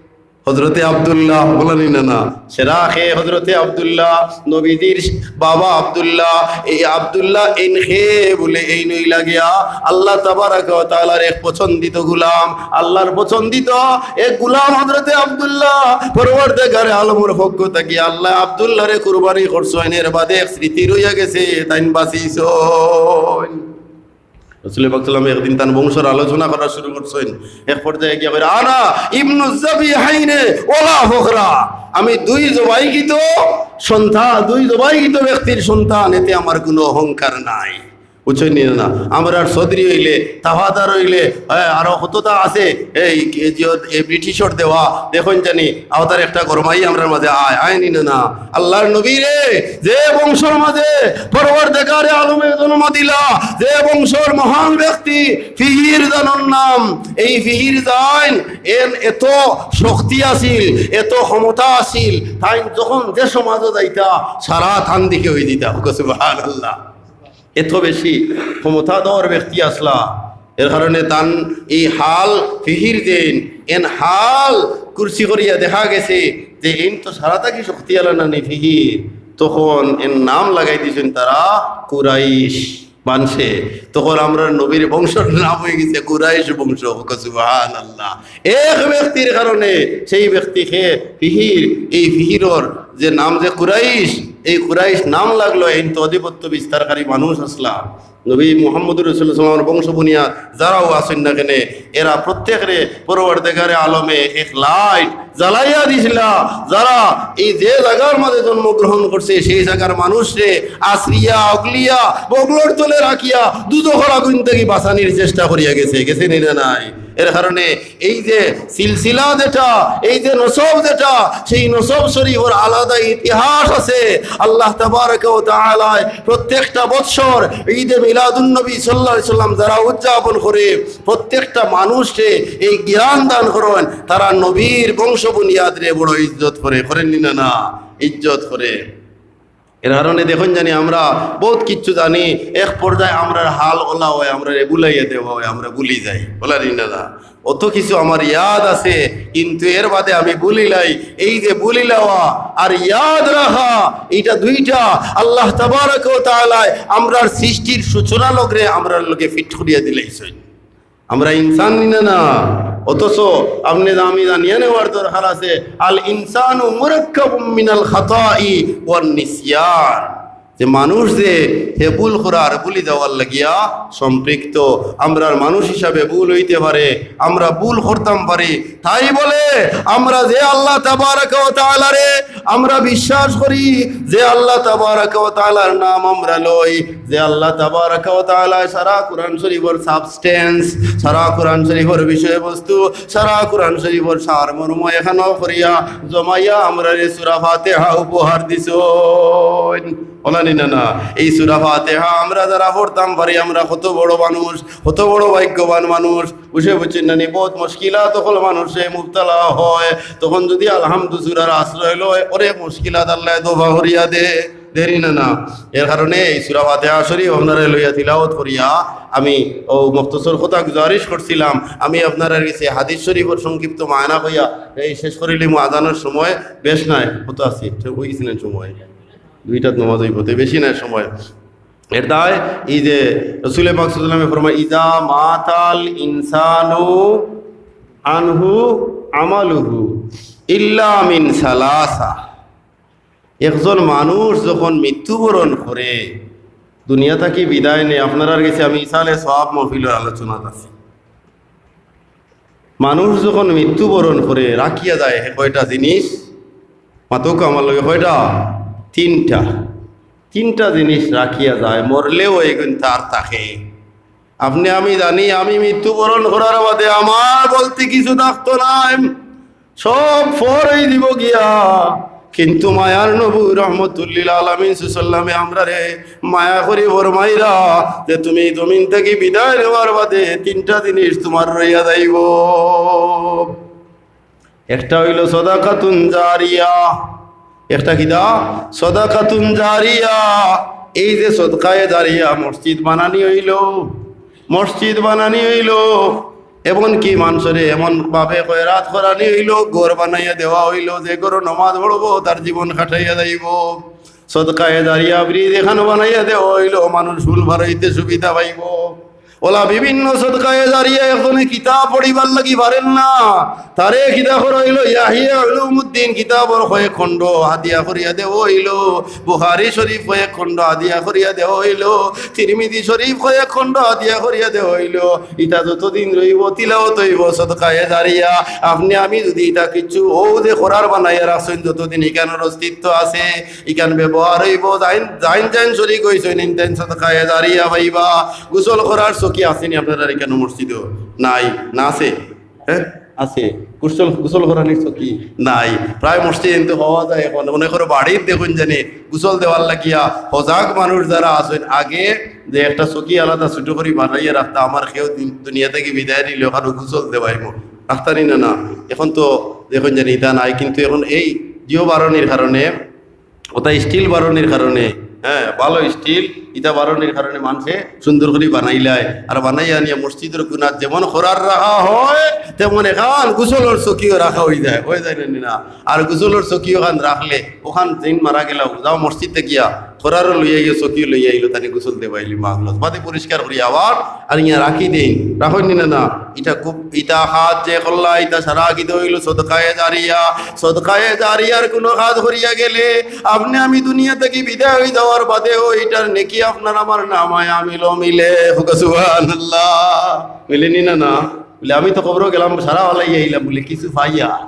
হযরতে আব্দুল্লাহ, অলা নি না? সেরা কে হযরতে আব্দুল্লাহ, নবীজির বাবা আব্দুল্লাহ। এই আব্দুল্লাহ এইন কে বুলে এইন অইলা গিয়া আল্লাহ তাবারাকা ওয়া তাআলার এক পছন্দিত গোলাম, আল্লাহর পছন্দিত এক গোলাম হযরতে আব্দুল্লাহ। পরওয়ারদেগারে আলমর পক্ষ থাকি আল্লাহ আব্দুল্লাহরে কুরবানি করছইন, এর বাদে এক স্মৃতি রইয়া গেছে, তাইন বাঁচিছইন। রসুল পাক সাল্লাম একদিন তান বংশর আলোচনা করা শুরু করছইন। এক পর্যায়ে গিয়া কইরা, "আনা ইবনু যাবিহাইনে ওয়ালা ফখরা।" আমি দুই জবাইকৃত সন্তান, দুই জবাইকৃত ব্যক্তির সন্তান, এতে আমার কুনু অহংকার নাই। বুঝছইন নি না? আমরার চৌধুরী অইলে, তাফাদার অইলে, হ্যাঁ, আরো কততা আছে, এই, এই যে, এই ব্রিটিশর দেওয়া, দেখইন জানি, আওতার একটা গরমাই আমরার মাঝে আয়, আয় নি না? আল্লাহর নবী রে, যে বংশর মাঝে পরওয়ারদেগারে আলমে জন্ম দিলা, যে বংশর মহান ব্যক্তি ফিহির জানর নাম, এই ফিহির জান এন এত শক্তি আছিল, এত ক্ষমতা আছিল, তাইন যখন যে সমাজো যাইতা, সারা তান দিকে অই দিতা। সুবহানাল্লাহ। এত বেশি ক্ষমতাধর ব্যক্তি আছলা, এর কারণে তান এই হাল ফিহির যেইন, এন হাল কুরসি করিয়া দেখা গেছে যে এইন তো সারা থাকি শক্তিআলা নানি ফিহির, তখন এন নাম লাগাই দিছইন তারা কুরাইশ মানষে। তখন আমরার নবীর বংশর নাম অই গেছে কুরাইশ বংশ। সুবহানাল্লাহ। এক ব্যক্তির কারণে সেই ব্যক্তি কে ফিহির, এই ফিহিরর যে নাম যে কুরাইশ, এই কুরাইশ নাম লাগলো, এইন তো আধিপত্য বিস্তারকারী মানুষ আছলা। নবী মুহাম্মদুর রাসূলুল্লাহ সাল্লাল্লাহু আলাইহি ওয়াসাল্লামর বংশ বুনিয়াদ যারাও আছইন না কেনে, এরা প্রত্যেকরে পরওয়ারদেগারে আলমে এক লাইট জ্বালাইয়া দিছিলা। যারা এই যে জাগার মাঝে জন্মগ্রহণ করছে, সেই জাগার মানুষরে আছরিয়া, অকলিয়া, বগলর তলে রাখিয়া দুজখর আগুন থাকি বাঁচানির চেষ্টা করিয়া গেছে, গেছে নি না নাই? এর কারণে এই যে সিলসিলা যেটা, এই যে নসব যেটা, সেই নসব শরীফর আলাদা ইতিহাস আছে। আল্লাহ তাবারাকা ওয়া তাআলায় প্রত্যেকটা বৎসর ঈদে মিলাদুন নবী সাল্লাল্লাহু আলাইহি সাল্লাম যারা উদযাপন করে, প্রত্যেকটা মানুষরে এই জ্ঞান দান করেন, তারা নবীর বংশ বুনিয়াদরে বড় ইজ্জত করে, করেন নি না? না, ইজ্জত করে। এর কারণে দেখইন জানি আমরা বহুত কিচ্ছু জানি, এক পর্যায়ে আমরার হাল ওলা হয়, আমরারে ভুলাইয়া দেওয়া হয়, আমরা ভুলি যাই, ওলা নি না? না, অত কিছু আমার ইয়াদ আছে, কিন্তু এর বাদে আমি ভুলিলাই। এই যে ভুলিলাওয়া আর ইয়াদ রাখা, এটা দুইটা আল্লাহ তাবারাকা ওয়া তাআলায় আমরার সৃষ্টির সূচনা লগরে আমরার লগে ফিট করিয়া দিলাইছইন। আমরা ইনসান নি না? না, অথচ আপনে আমি জানিয়া নেওয়ার দরকার আছে, আল ইনসানু মুরাক্কাবুম মিনাল খাতাই ওয়ান নিসিয়ান। যে মানুষ যে হে ভুল করার, ভুলি যাওয়ার লাগিয়া সম্পৃক্ত। আমরার মানুষ হিসাবে ভুল হইতে পারে, আমরা ভুল করতাম পারি। তাই বলে আমরা যে আল্লাহ তাবারাকা ওয়া তাআলারে আমরা বিশ্বাস করি, যে আল্লাহ তাবারাকা ওয়া তাআলার নাম আমরা লই, যে আল্লাহ তাবারাকা ওয়া তাআলা সারা কোরআন শরীফর সাবস্টেন্স, সারা কোরআন শরীফর বিষয়বস্তু, সারা কোরআন শরীফর সারমর্ম এখানো করিয়া জমাইয়া আমরারে সূরা ফাতিহা উপহার দিছইন। ওলা নি না? না, এই সূরা ফাতিহা আমরা যারা পড়তাম পারি, আমরা কত বড় মানুষ, কত বড় ভাগ্যবান মানুষ। বুঝে বুঝছেন না নি? বহুত মুশকিলাত অকল মানুষে মুবতালা হয়, তখন যদি আলহামদু সূরার আশ্রয় লয়, অনেক মুশকিলাত আল্লায় দফা করিয়া দে, দেরি না? না, এর কারণে এই সূরা ফাতিহা শরীফ আপনারা লইয়া তিলাওয়াত করিয়া আমি ও মুখতসর কথা গুজারিশ করছিলাম। আমি আপনারার গেছে হাদিস শরীফর সংক্ষিপ্ত মায়না কইয়া এই শেষ করিলিমু। আজানর সময় বেশ নাই, কত আছে? তো ওই গেছিলেন সময়, দুইটাত নামাজ হইব, তো বেশি নাই সময়। এর দায় এই যে রসুল পাক সাল্লাল্লাহু আলাইহি ওয়াসাল্লামে ফরমায়, "ইজা মাতাল ইনসানু আনহু আমালুহু ইল্লা মিন সালাসা।" একজন মানুষ যখন মৃত্যুবরণ করে, দুনিয়া থাকি বিদায় নেয়, আপনারার গেছে আমি ইসালে সওয়াব মাহফিলর আলোচনাত আছি। মানুষ যখন মৃত্যুবরণ করে, রাখিয়া যায় হে কয়টা জিনিস, মাতউক্কা আমার লগে, কয়টা? তিনটা। তিনটা জিনিস রাখিয়া যায়, মরলেও এগুন তার থাকে। আপনে আমি জানি, আমি মৃত্যুবরণ করার বাদে আমার বলতে কিছু থাকতো নায়, সব ফর অই দিব গিয়া। কিন্তু মায়ার নবী রহমতুল্লিল আলামিন সাল্লাল্লাহু আলাইহি ওয়াসাল্লামে আমরারে মায়া করি ফরমাইরা যে তুমি জমিন থাকি বিদায় নেওয়ার বাদে তিনটা জিনিস তুমার রইয়া যাইব। একটা অইল সদাকাতুন জারিয়া। একটা কিতা? সদাকাতুন জারিয়া। এই যে সদকায়ে জারিয়া, মসজিদ বানানি অইল, মসজিদ বানানি অইল, এমনকি মানষরে এমন ভাবে খয়রাত করানি অইল, ঘর বানাইয়া দেওয়া অইল, যে ঘরো নমাজ পড়ব, তার জীবন কাটাইয়া যাইব। সদকায়ে জারিয়া ব্রিজ এখানো বানাইয়া দেওয়া অইল, মানুষ পুল পার অইতে সুবিধা পাইব। ওলা বিভিন্ন সদকায়ে জারিয়া। একজনে কিতাব পড়িবার লাগি পারেন না, তারে কিতা করা অইল, ইয়াহিয়া উলুমুদ্দিন কিতাবর কয়েক খণ্ড হাদিয়া করিয়া দেওয়া অইল, বুখারী শরীফ কয়েক খণ্ড হাদিয়া করিয়া দেওয়া অইল, তিরমিজি শরীফ কয়েক খণ্ড হাদিয়া করিয়া দেওয়া অইল। ইতা যতদিন রইব, তিলাওয়াত অইব, সদকায়ে জারিয়া। আপনে আমি যদি ইতা কিচ্ছু, অউ যে করার বানাইয়া রাখছইন, যতদিন ইখানর অস্তিত্ব আছে, ইখান ব্যবহার অইব, যাইন, যাইন, যাইন শরিক অইছইন, ইন তাইন সদকায়ে জারিয়া পাইবা। গোসল করার চকি আছে নি আপনারার ইখানো মসজিদো? নাই, না আছে? হ্যাঁ, আছে। গোসল, গোসল করানির চকি নাই। প্রায় মসজিদ কিন্তু পাওয়া যায় এখন। মনে করো বাড়িত দেখইন জানি গোসল দেওয়ার লাগিয়া হজাগ মানুষ যারা আছইন, আগে যে একটা চকি আলাদা ছোট করি বানাইয়া রাখতা, আমার কেউ দিন, দুনিয়া থাকি বিদায় নিলে ওখানো গোসল দেওয়াইব, রাখতা নি না? না, এখন তো দেখইন জানি ইতা নাই, কিন্তু এখন এই জিও বারনির কারণে, ওটা স্টিল বারনির কারণে, হ্যাঁ, ভালো স্টিল, ইটা বারনির কারণে মানষে সুন্দর করি বানাইলায়। আর বানাইয়া আনিয়া মসজিদর কুনাত যেমন করার রাখা হয়, তেমন এখান গোসলর চকিও রাখা অই যায়, অই যায় না নি? না, আর গোসলর চকি ওখান রাখলে, ওখান যেইন মারা গেলা, যাও মসজিদে গিয়া করারও লইয়া গিয়া চকিও লইয়া আইলো, তানি গোসল দেবাইলি মাগলত বাদে পরিষ্কার করি আবার আর ইয়া রাখি দেইন, রাখইন নি না? না, ইটা খুব, ইটা কাজ যে করলা, ইটা সারা আকিদা অইল সদকায়ে জারিয়া। সদকায়ে জারিয়ার কুনু কাজ করিয়া গেলে, আপনে আমি দুনিয়া থাকি বিদায় অই যাওয়ার বাদেও ইটার নেকি আপনার আমার নামায়ে আমিলো মিলে। হোক সুবহানাল্লাহ। মিলে নি না? না, বলে, "আমি তো কবরো গেলাম, সারা ফালাইয়া আইলাম," বলে, "কিছু পাইয়া,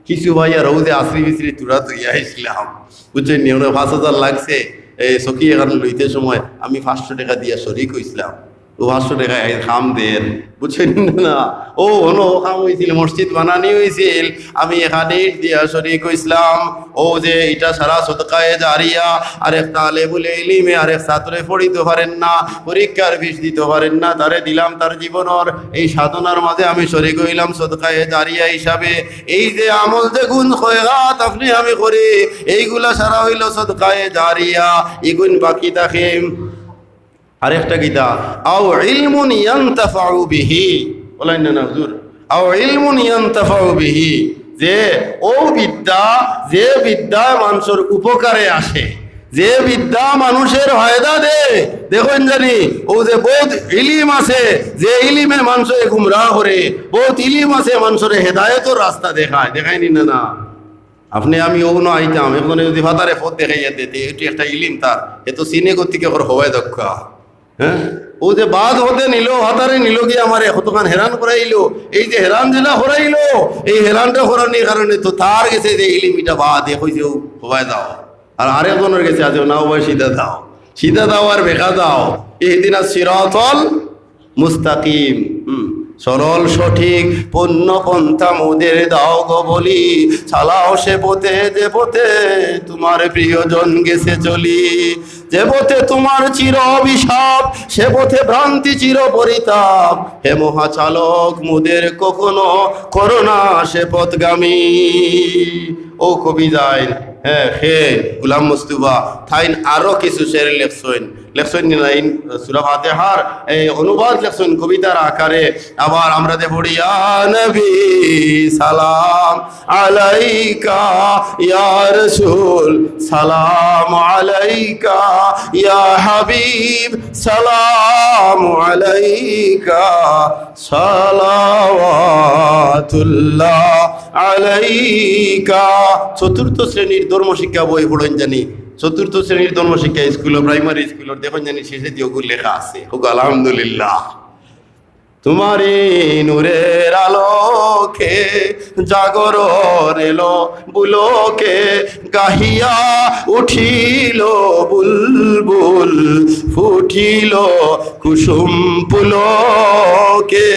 কিছু পাইয়া রৌদে আছরি বিছরি তুরা তুইয়া আইছিলাম।" বুঝছইন নি? ওনার পাঁচ হাজার লাগছে, এই চকি এখান লইতে সময় আমি পাঁচশো টেকা দিয়া শরিক অইছিলাম। ও পাঁচশো টেকা এই কাম দের, বুঝছইন না? ও হনো কাম অইছিল, মসজিদ বানানি অইছিল, আমি এখানে ইট দিয়া শরিক অইছলাম। ও যে ইটা সারা সদকায়ে জারিয়া, আর এক তালেবুল ইলিমে আর এক ছাত্রে পড়িতো পারের না, পরীক্ষার ফিস দিতো পারের না, তারে দিলাম তার জীবনর এই সাধনার মাঝে আমি শরিক অইলাম সদকায়ে জারিয়া হিসাবে। এই যে আমল যেগুন খয়রাত আপনে আমি করি, এইগুলা সারা অইলো সদকায়ে জারিয়া, ইগুন বাকি থাকে। আরেকটা কিতা, আও ইলমুন ইয়ান্তাফাউ বিহি, বলেন না, না হুজুর, আও ইলমুন ইয়ান্তাফাউ বিহি, যে ও বিদ্যা, যে বিদ্যা মানষর উপকারে আসে, যে বিদ্যা মানষর ফায়দা দে। দেখইন জানি, ও যে বউত ইলিম আছে, যে ইলিমে মানষরে গুমরাহ করে, বউত ইলিম আছে মানষরে হেদায়েতর রাস্তা দেখায়, দেখায়নি না? না, আপনে আমি অউ না আইতাম, একজনে যদি ফাতারে পথ দেখাইয়া দেতে, এটি একটা ইলিম তার, এ তো চিনে গতিকে কর হবায় দক্কা। হ্যাঁ, ও যে বাদ হতে নিল, ফাতারে নিল গিয়া আমারে কতখান হেরান করাইলো। এই যে হেরান যেটা করাইলো, এই হেরানটা করানির কারণে তো তার গেছে যে ইলিম ইটা বাদ, এ কইছে, "ও হবায় দাও।" আর আরেকজনের গেছে আছে, "না, ও ভাই, সিধা দাও, সিধা দাও আর বেকা দাও।" ইহদিনাস সিরাতাল মুস্তাকিম, হুম, সরল সঠিক পূর্ণ পন্থা মোদের দাও গো বলি, চালাও সে পথে যে পথে তোমার প্রিয়জন গেছে চলি। যে পথে তোমার চির অভিশাপ, সে পথে ভ্রান্তি চির পরিতাপ। হে মহাচালক, মোদের কখনো করো না সে পথগামী। ও কবি যাইন, হ্যাঁ, হে গুলাম মুস্তুফা, তাইন আরো কিছু শের লেখছইন। লেখছইন নি না, ইন সুরা ফাতিহার এই অনুবাদ লেখছইন কবিতার আকারে। আবার আমরা যে পড়ি, ইয়া নবী সালাম আলাইকা, ইয়া রাসূল সালাম আলাইকা, ইয়া হাবিব সালাম আলাইকা, সালাওয়াতুল্লাহ আলাইকা। চতুর্থ শ্রেণীর ধর্মশিক্ষা বই পড়ইন জানি, চতুর্থ শ্রেণীর ধর্মশিক্ষা স্কুলো, প্রাইমারি স্কুলো, দেখইন জানি শেষে দিয়া ওগু লেখা আছে। ওগু আলহামদুলিল্লাহ। তোমারই নূরের আলোকে জাগরণ এলো পুলকে, গাহিয়া উঠিল বুলবুল, ফুটিল কুসুম পুলকে।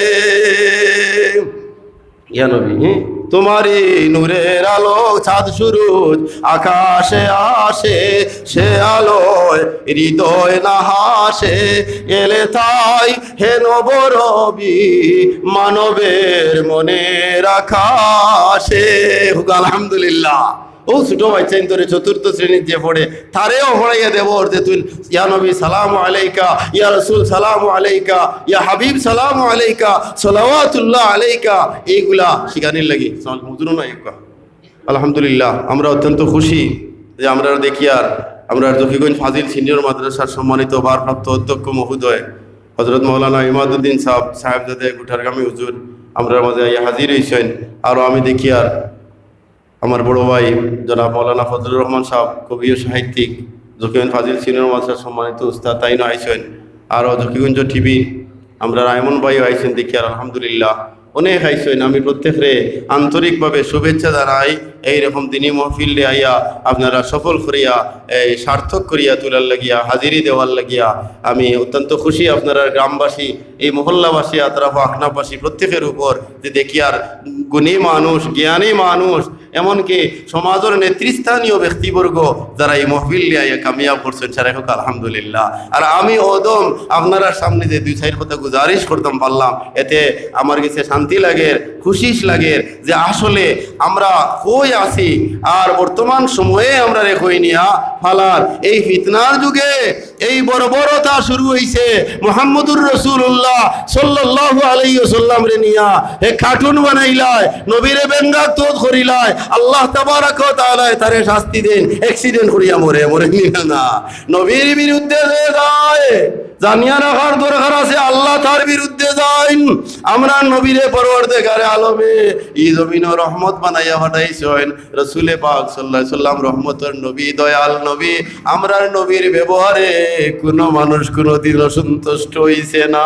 ইয়া নবী, হ্যাঁ? তোমারই নূরের আলো, চাঁদ সুরুজ আকাশে আসে, সে আলোয় হৃদয় না হাসে। এলে তাই হে নবরবি, মানবের মনের আকাশে। হুক আলহামদুলিল্লাহ। ও ছোট বাচ্চাইন তোরে চতুর্থ শ্রেণীত যে পড়ে, তারেও পড়াইয়া দেব অর্থে তুই, ইয়া নবী সালামু আলাইকা, ইয়া রাসূল সালামু আলাইকা, ইয়া হাবিব সালামু আলাইকা, সালাওয়াতুল্লাহ আলাইকা, এইগুলা শিখানির লাগি। সালাম হুজুরও না একটা। আলহামদুলিল্লাহ, আমরা অত্যন্ত খুশি যে আমরা দেখিয়ার, আমরা জকিগঞ্জ ফাজিল সিনিয়র মাদ্রাসার সম্মানিত ভারপ্রাপ্ত অধ্যক্ষ মহোদয় হযরত মাওলানা ইমাদুদ্দিন সাহেব, সাহেবজাদে গুঠারগামী হুজুর, আমরার মাঝে আইয়া হাজির হইছেন। আরও আমি দেখিয়ার আমার বড় ভাই জনাব মাওলানা ফজলুর রহমান সাহেব, কবি ও সাহিত্যিক, জকিগঞ্জ ফাজিল সিনিয়র মাদ্রাসার সম্মানিত উস্তাদ, তাইনও আইছেন। আরও জকিগঞ্জ টিভি, আমরার আয়মন ভাইও আইছেন দেখিয়ার, আলহামদুলিল্লাহ, অনেক আইছেন। আমি প্রত্যেকরে আন্তরিকভাবে শুভেচ্ছা জানাই। এইরকম দিনী মহফিলে আইয়া আপনারা সফল করিয়া, এই সার্থক করিয়া তোলার লাগিয়া, হাজিরি দেওয়ার লাগিয়া আমি অত্যন্ত খুশি। আপনারার গ্রামবাসী, এই মহল্লাবাসী, আতরাফ ও আকনাফবাসী প্রত্যেকের উপর যে দেখিয়ার গুণী মানুষ, জ্ঞানী মানুষ, এমনকি সমাজর নেতৃস্থানীয় ব্যক্তিবর্গ যারা এই মহফিল নিয়া আইয়া কামিয়াব করছেন, সারা হোক আলহামদুলিল্লাহ। আর আমি অদম আপনারার সামনে যে দুই চাইর কথা গুজারিশ করতাম পারলাম, এতে আমার গেছে শান্তি লাগের, খুশিশ লাগের যে আসলে আমরা কই আছি আর বর্তমান সময়ে আমরারে কই নিয়া ফালার। এই ফিতনার যুগে এই বর্বরতা শুরু হইছে মুহাম্মদুর রাসূলুল্লাহ সাল্লাল্লাহু আলাইহি ওয়াসাল্লামরে নিয়া। হে কার্টুন বানাইলায়, নবীরে ব্যঙ্গাত্মক করিলায়, আল্লাহ তাবারাক ওয়া তাআলায় তারে শাস্তি দেন, অ্যাক্সিডেন্ট করিয়া মরে, মরে নি না। নবীর বিরুদ্ধে যে যায়, জানিয়া রাখার দরকার আছে, আল্লাহ তার বিরুদ্ধে যাইন। আমরা নবীরে পরওয়ারদেগারে আলমে ই জমিনো রহমত বানাইয়া পাঠাইছইন। রসুলে পাক সাল্লাল্লাহু আলাইহি ওয়াসাল্লাম রহমতর নবী, দয়াল নবী, আমরার নবীর ব্যবহারে কোনো মানুষ কোনোদিন অসন্তুষ্ট হইছে না।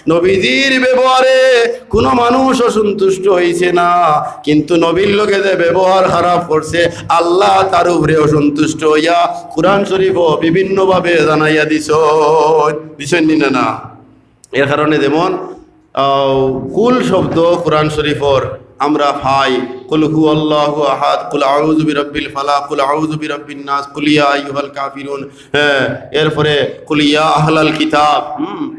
নবীজির ব্যবহারে কোনো মানুষ অসন্তুষ্ট হইছে না, কিন্তু নবীর লগে যে ব্যবহার খারাপ করছে, আল্লাহ তার উপরে অসন্তুষ্ট হইয়া কোরআন শরীফও বিভিন্নভাবে জানাইয়া দিছইন, দিছইন নি না? না, এর কারণে যেমন, আহ, কুল শব্দ কোরআন শরীফর আমরা পাই, কুল হু আল্লাহু আহাদ, কুল আউযু বিরাব্বিল ফালাক, কুল আউযু বিরাব্বিন নাস, কুল ইয়া আইয়ুহাল কাফিরুন, হ্যাঁ, এরপরে কুল ইয়া আহলাল কিতাব, হুম,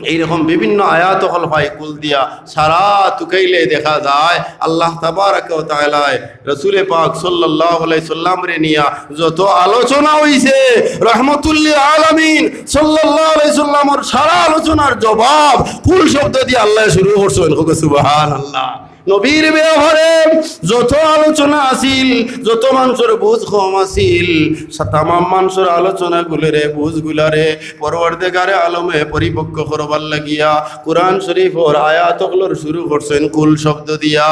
এইরকম বিভিন্ন আয়াত অকল পাই কুল দিয়া। সারা তুকাইলে দেখা যায় আল্লাহ তাবারাকা ওয়া তাআলায় রসুলে পাক সাল্লাল্লাহু আলাইহি সাল্লামরে নিয়া যত আলোচনা হইছে, রহমতুল্লিল আলামিন সাল্লাল্লাহু আলাইহি সাল্লামর সারা আলোচনার জবাব কুল শব্দ দিয়া আল্লাহ শুরু করছইন। কও সুবহানাল্লাহ। নবীর ব্যাপারে যত আলোচনা আছিল, যত মানুষের বুঝ কম আছিল, সা-, তামাম মানুষের আলোচনাগুলোরে, বুঝগুলারে পরওয়ারদেগারে আলমে পরিপক্ক করবার লাগিয়া কোরআন শরীফর আয়াত অকলর শুরু করছইন কুল শব্দ দিয়া,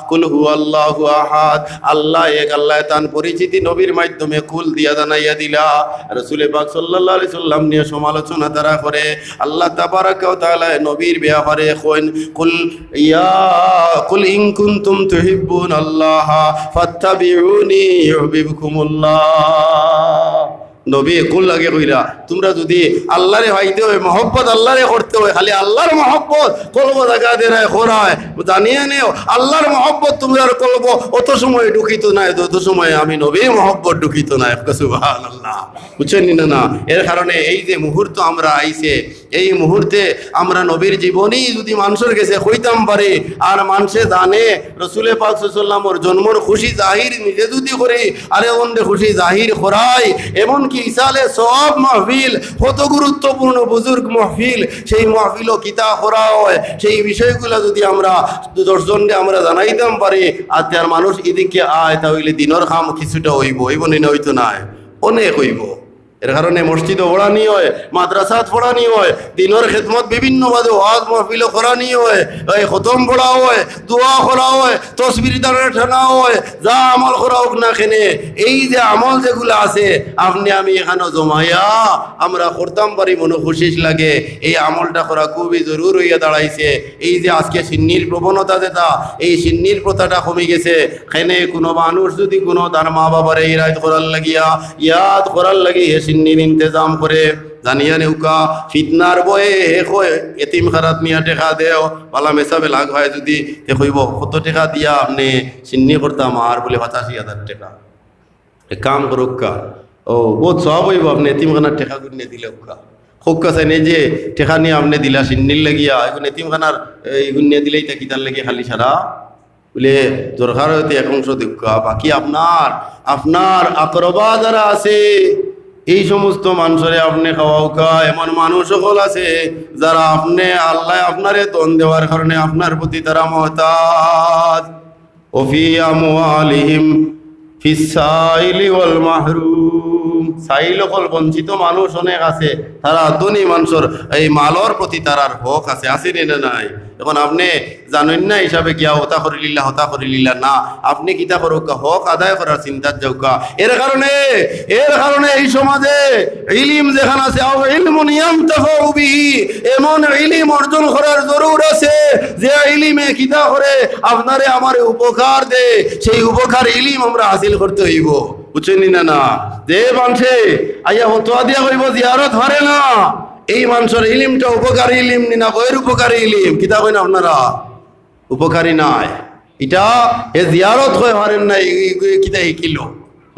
কুল হু আল্লাহু আহাদ, আল্লাহ এক, আল্লাহ তান পরিচিতি নবীর মাধ্যমে কুল দিয়া জানাইয়া দিলা। রসুলে পাক সাল্লাল্লাহু আলাইহি সাল্লাম নিয়ে সমালোচনা তারা করে। আল্লাহ তাবারাকা ওয়া তাআলা নবীর ব্যাপারে কইন, কুল ইয়া, কুল ইন কুনতুম তুহিব্বুনাল্লাহা ফাত্তাবিউনি ইউহিব্বুকুমুল্লাহ। নবী, কুল আগে কইরা, তোমরা যদি আল্লাহরে পাইতে হয়, মহব্বত আল্লাহরে করতে হয়, খালি আল্লাহর মহব্বত কলব জাগা দেরায় করায়, জানিয়া নেও, আল্লাহর মহব্বত তোমরার কলব অত সময় ঢুকিত নায়, যত সময় আমি নবীর মহব্বত ঢুকিত নায়। সুবহানাল্লাহ। বুঝছইন নি না? না, এর কারণে এই যে মুহূর্ত আমরা আইছে, এই মুহূর্তে আমরা নবীর জীবনী যদি মানুষের গেছে কইতাম পারি, আর মানুষে জানে রসুলে পাক সাল্লাল্লাহু আলাইহি সাল্লামর জন্মর খুশি জাহির নিজে যদি করি, আরে অন্যে খুশি জাহির করাই, এমনকি ইসালে সওয়াব মাহফিল, কত গুরুত্বপূর্ণ বুজুর্গ মাহফিল, সেই মাহফিলও কিতা করা হয়, সেই বিষয়গুলা যদি আমরা দশ জনরে আমরা জানাইতাম পারি, আর তার মানুষ এদিকে আয়, তা হইলে দিনর কাম কিছুটা হইব, হইব নি না? হইতো নায়, অনেক হইব। এর কারণে মসজিদও পড়ানি হয়, মাদ্রাসাত পড়ানি হয়, দিনর খেদমত বিভিন্ন বাদে ওয়াজ মাহফিলও করানি হয়, এই খতম পড়া হয়, দোয়া করা হয়, তসবির দানে টানা হয়, যা আমল করা হোক না কেনে, এই যে আমল যেগুলা আছে, আপনে আমি এখানো জমাইয়া আমরা করতাম পারি, মনো খুশিস লাগে। এই আমলটা করা খুবই জরুর হইয়া দাঁড়াইছে। এই যে আজকে শিন্নির প্রবণতা যেটা, এই শিন্নির প্রথাটা কমি গেছে। কেনে কোনো মানুষ যদি কোনো তার মা বাবারে ইরাদ করার লাগিয়া, ইয়াদ করার লাগি হে শিন্নির ইন্তেজাম করে, জানিয়া নেউক্কা, ফিতনার ভয়ে হে কয়, "এতিমখানাত নিয়া টেকা দেও।" বালা মেসাবে লাগ হয় যদি, তে কইব, "কত টেকা দিয়া আপনে শিন্নি করতাম?" আর বলে, "পঁচাশি হাজার টেকা।" এক কাম করুক্কা, ও, বউত সওয়াব অইবো, আপনে এতিমখানার টেকা গুন নিয়া দিলে উক্কা। কউক্কা চাইন, এই যে টেকা নিয়া আপনে দিলা শিন্নির লাগিয়া, এখন এতিমখানার, এ, ইগুন নিয়া দিলে ইতা কিতার লাগি খালি সারা? বলে, দরকার অয় তে এক অংশ দেউক্কা, বাকি আপনার, আপনার আকরবা যারা আছে, এই সমস্ত মানষরে আপনে খাওয়াউক্কা। এমন মানুষ অকল আছে, যারা আপনে, আল্লায় আপনারে ধন দেওয়ার কারণে আপনার প্রতি তারা মহতাজ। ওফি আমওয়ালিহিম ফিস সাইলি ওয়াল মাহরুম। সাইল অকল, বঞ্চিত মানুষ অনেক আছে, তারা ধনী মানষর এই মালর প্রতি তারার হক আছে, আছে নি না নাই? এখন আপনে জানইন না হিসাবে গিয়া হতা করিলিলা, হতা করিলিলা না, আপনে কিতা করউক্কা, হক আদায় করার চিন্তাত যাউক্কা। এর কারণে, এর কারণে এই সমাজে ইলিম যেখান আছে, আও ইলমুন ইয়ানতাফাউ বিহি, এমন ইলিম অর্জন করার জরুর আছে, যে ইলিমে কিতা করে আপনারে আমারে উপকার দে, সেই উপকার ইলিম আমরা হাসিল করতে অইবো, বুঝছইন নি না? না, যে মানষে আইয়া ফতোয়া দিয়া কইবো জিয়ারত পারে না, এই মানষর ইলিমটা উপকারী ইলিম নি না গের উপকারী ইলিম? কিতা কইন আপনারা? উপকারী নায়। ইটা হে জিয়ারত কয় পারের না, ই, ই, ই কিতা হিকিলো?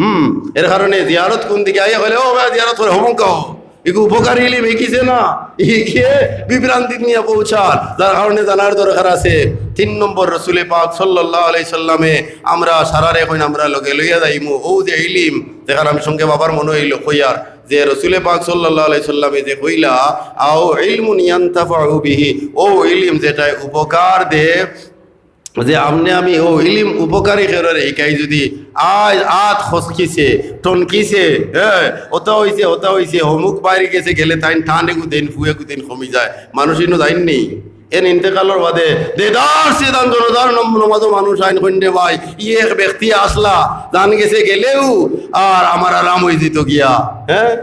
হুম, এর কারণে জিয়ারত কুন দিকে আইয়া কইলে, "ও ভাই, জিয়ারত করে হমক গাও।" ইগু উপকারী ইলিম হিকিছে না, হিকিয়ে বিভ্রান্তিত নিয়া পৌঁছার, যার কারণে জানার দরকার আছে। তিন নম্বর, রসুলে পাক সাল্লাল্লাহু আলাইহি সাল্লামে আমরা সারারে কইন আমরা লগে লইয়া যাইমু। ও যে ইলিম, যেখান আমি সঙ্গে বাবার মনো অইলো কইয়ার, যে রসুলে পাক সাল্লাল্লাহু আলাইহি সাল্লামে যে কইলা, "আও ইলমুন ইয়ানতাফাউ বিহি", ও ইলিম যেটায় উপকার দে, যে আপনে আমি ও ইলিম উপকারী কেউরে হিকাই যদি আজ আত খসকিছে, টনকিছে, হ্যাঁ, ওটা অইছে, ওটা অইছে, অমুক বাইরে গেছে, গেলে তাইন টান এগু দেইন, ফু এগু দেইন কমি যায়, মানুষ ইনো যাইন নি? এন ইন্তেকালর বাদে দেদার সে দান জনতার নম-, নমাজও মানুষ আইন কইন রে ভাই, ই এক ব্যক্তি আসলা, জান গেছে গেলেও আর আমার আরাম অই যিত গিয়া, হ্যাঁ,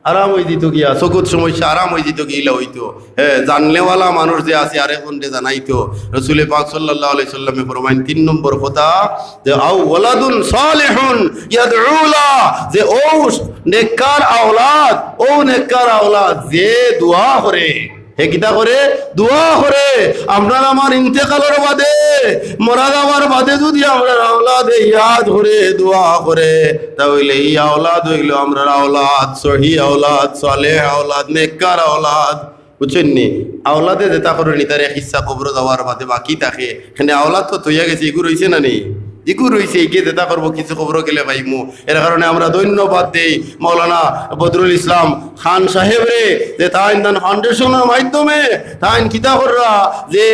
আরাম অই যিত গিয়া, চকুত সমস্যা আরাম অই যিত গিলা অইতো। হ্যাঁ, জানলেওয়ালা মানুষ যে আছে আরেকজনরে জানাইতো। রসুলে পাক সাল্লাল্লাহু আলাইহি সাল্লামে ফরমাইন তিন নম্বর কথা যে, "আও ওয়ালাদুন সালিহুন ইয়াদউলা", যে ও নেককার আওলাদ, ও নেককার আওলাদ যে দোয়া করে, হে কিতা করে? দোয়া করে। আপনার আমার ইন্তেকালর বাদে, মরা যাওয়ার বাদে যদি আমরার আওলাদে ইয়াদ করে, দোয়া করে, তা অইলে ই আওলাদ অইলো আমরার আওলাদ, সহি আওলাদ, সালেহ আওলাদ, নেককার আওলাদ। বুঝছইন নি? আওলাদে যেতা করইন নি, তার এক হিস্সা কবরো যাওয়ার বাদে বাকি থাকে। এখানে আওলাদ তো থইয়া গেছে, ইগু রইছে না নি? ইগু রইছে, ইগে যেতা করবো কিছু কবরো গেলে পাইমু। এর কারণে আমরা ধন্যবাদ দেই মাওলানা বদরুল ইসলাম খান সাহেবরে, যে তাইন তান ফাউন্ডেশনর মাধ্যমে তাইন কিতা কররা, যে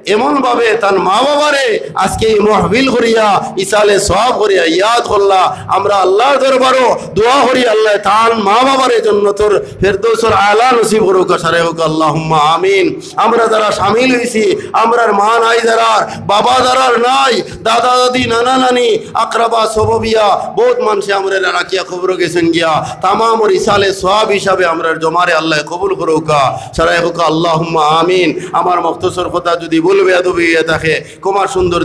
এমন ভাবে তান মা বাবারে আজকে ই মাহফিল করিয়া, ইসালে সওয়াব করিয়া ইয়াদ করলা। আমরা আল্লাহর দরবারো দোয়া করি, আল্লাহ তান মা বাবারে জন্নতর ফেরদৌসর আলা নসিব করুক, সারে হোক, আল্লাহুম্মা আমিন। আমরা যারা শামিল অইছি, আমরার মা নাই যারার, বাবা যারার নাই, দাদা দাদি, নানা নানি, আকরাবা, সববিয়া, বহুত মানষে আমরারে রাখিয়া কবরো গেছইন গিয়া। তামামর ইসালে সওয়াব হিসাবে আমরার জমারে আল্লাহ কবুল করুকা, সারে হোক, আল্লাহুম্মা আমিন। আমার মখতসর কথা যদি ভুল বেয়াদবি অইয়া থাকে, ক্ষমার সুন্দর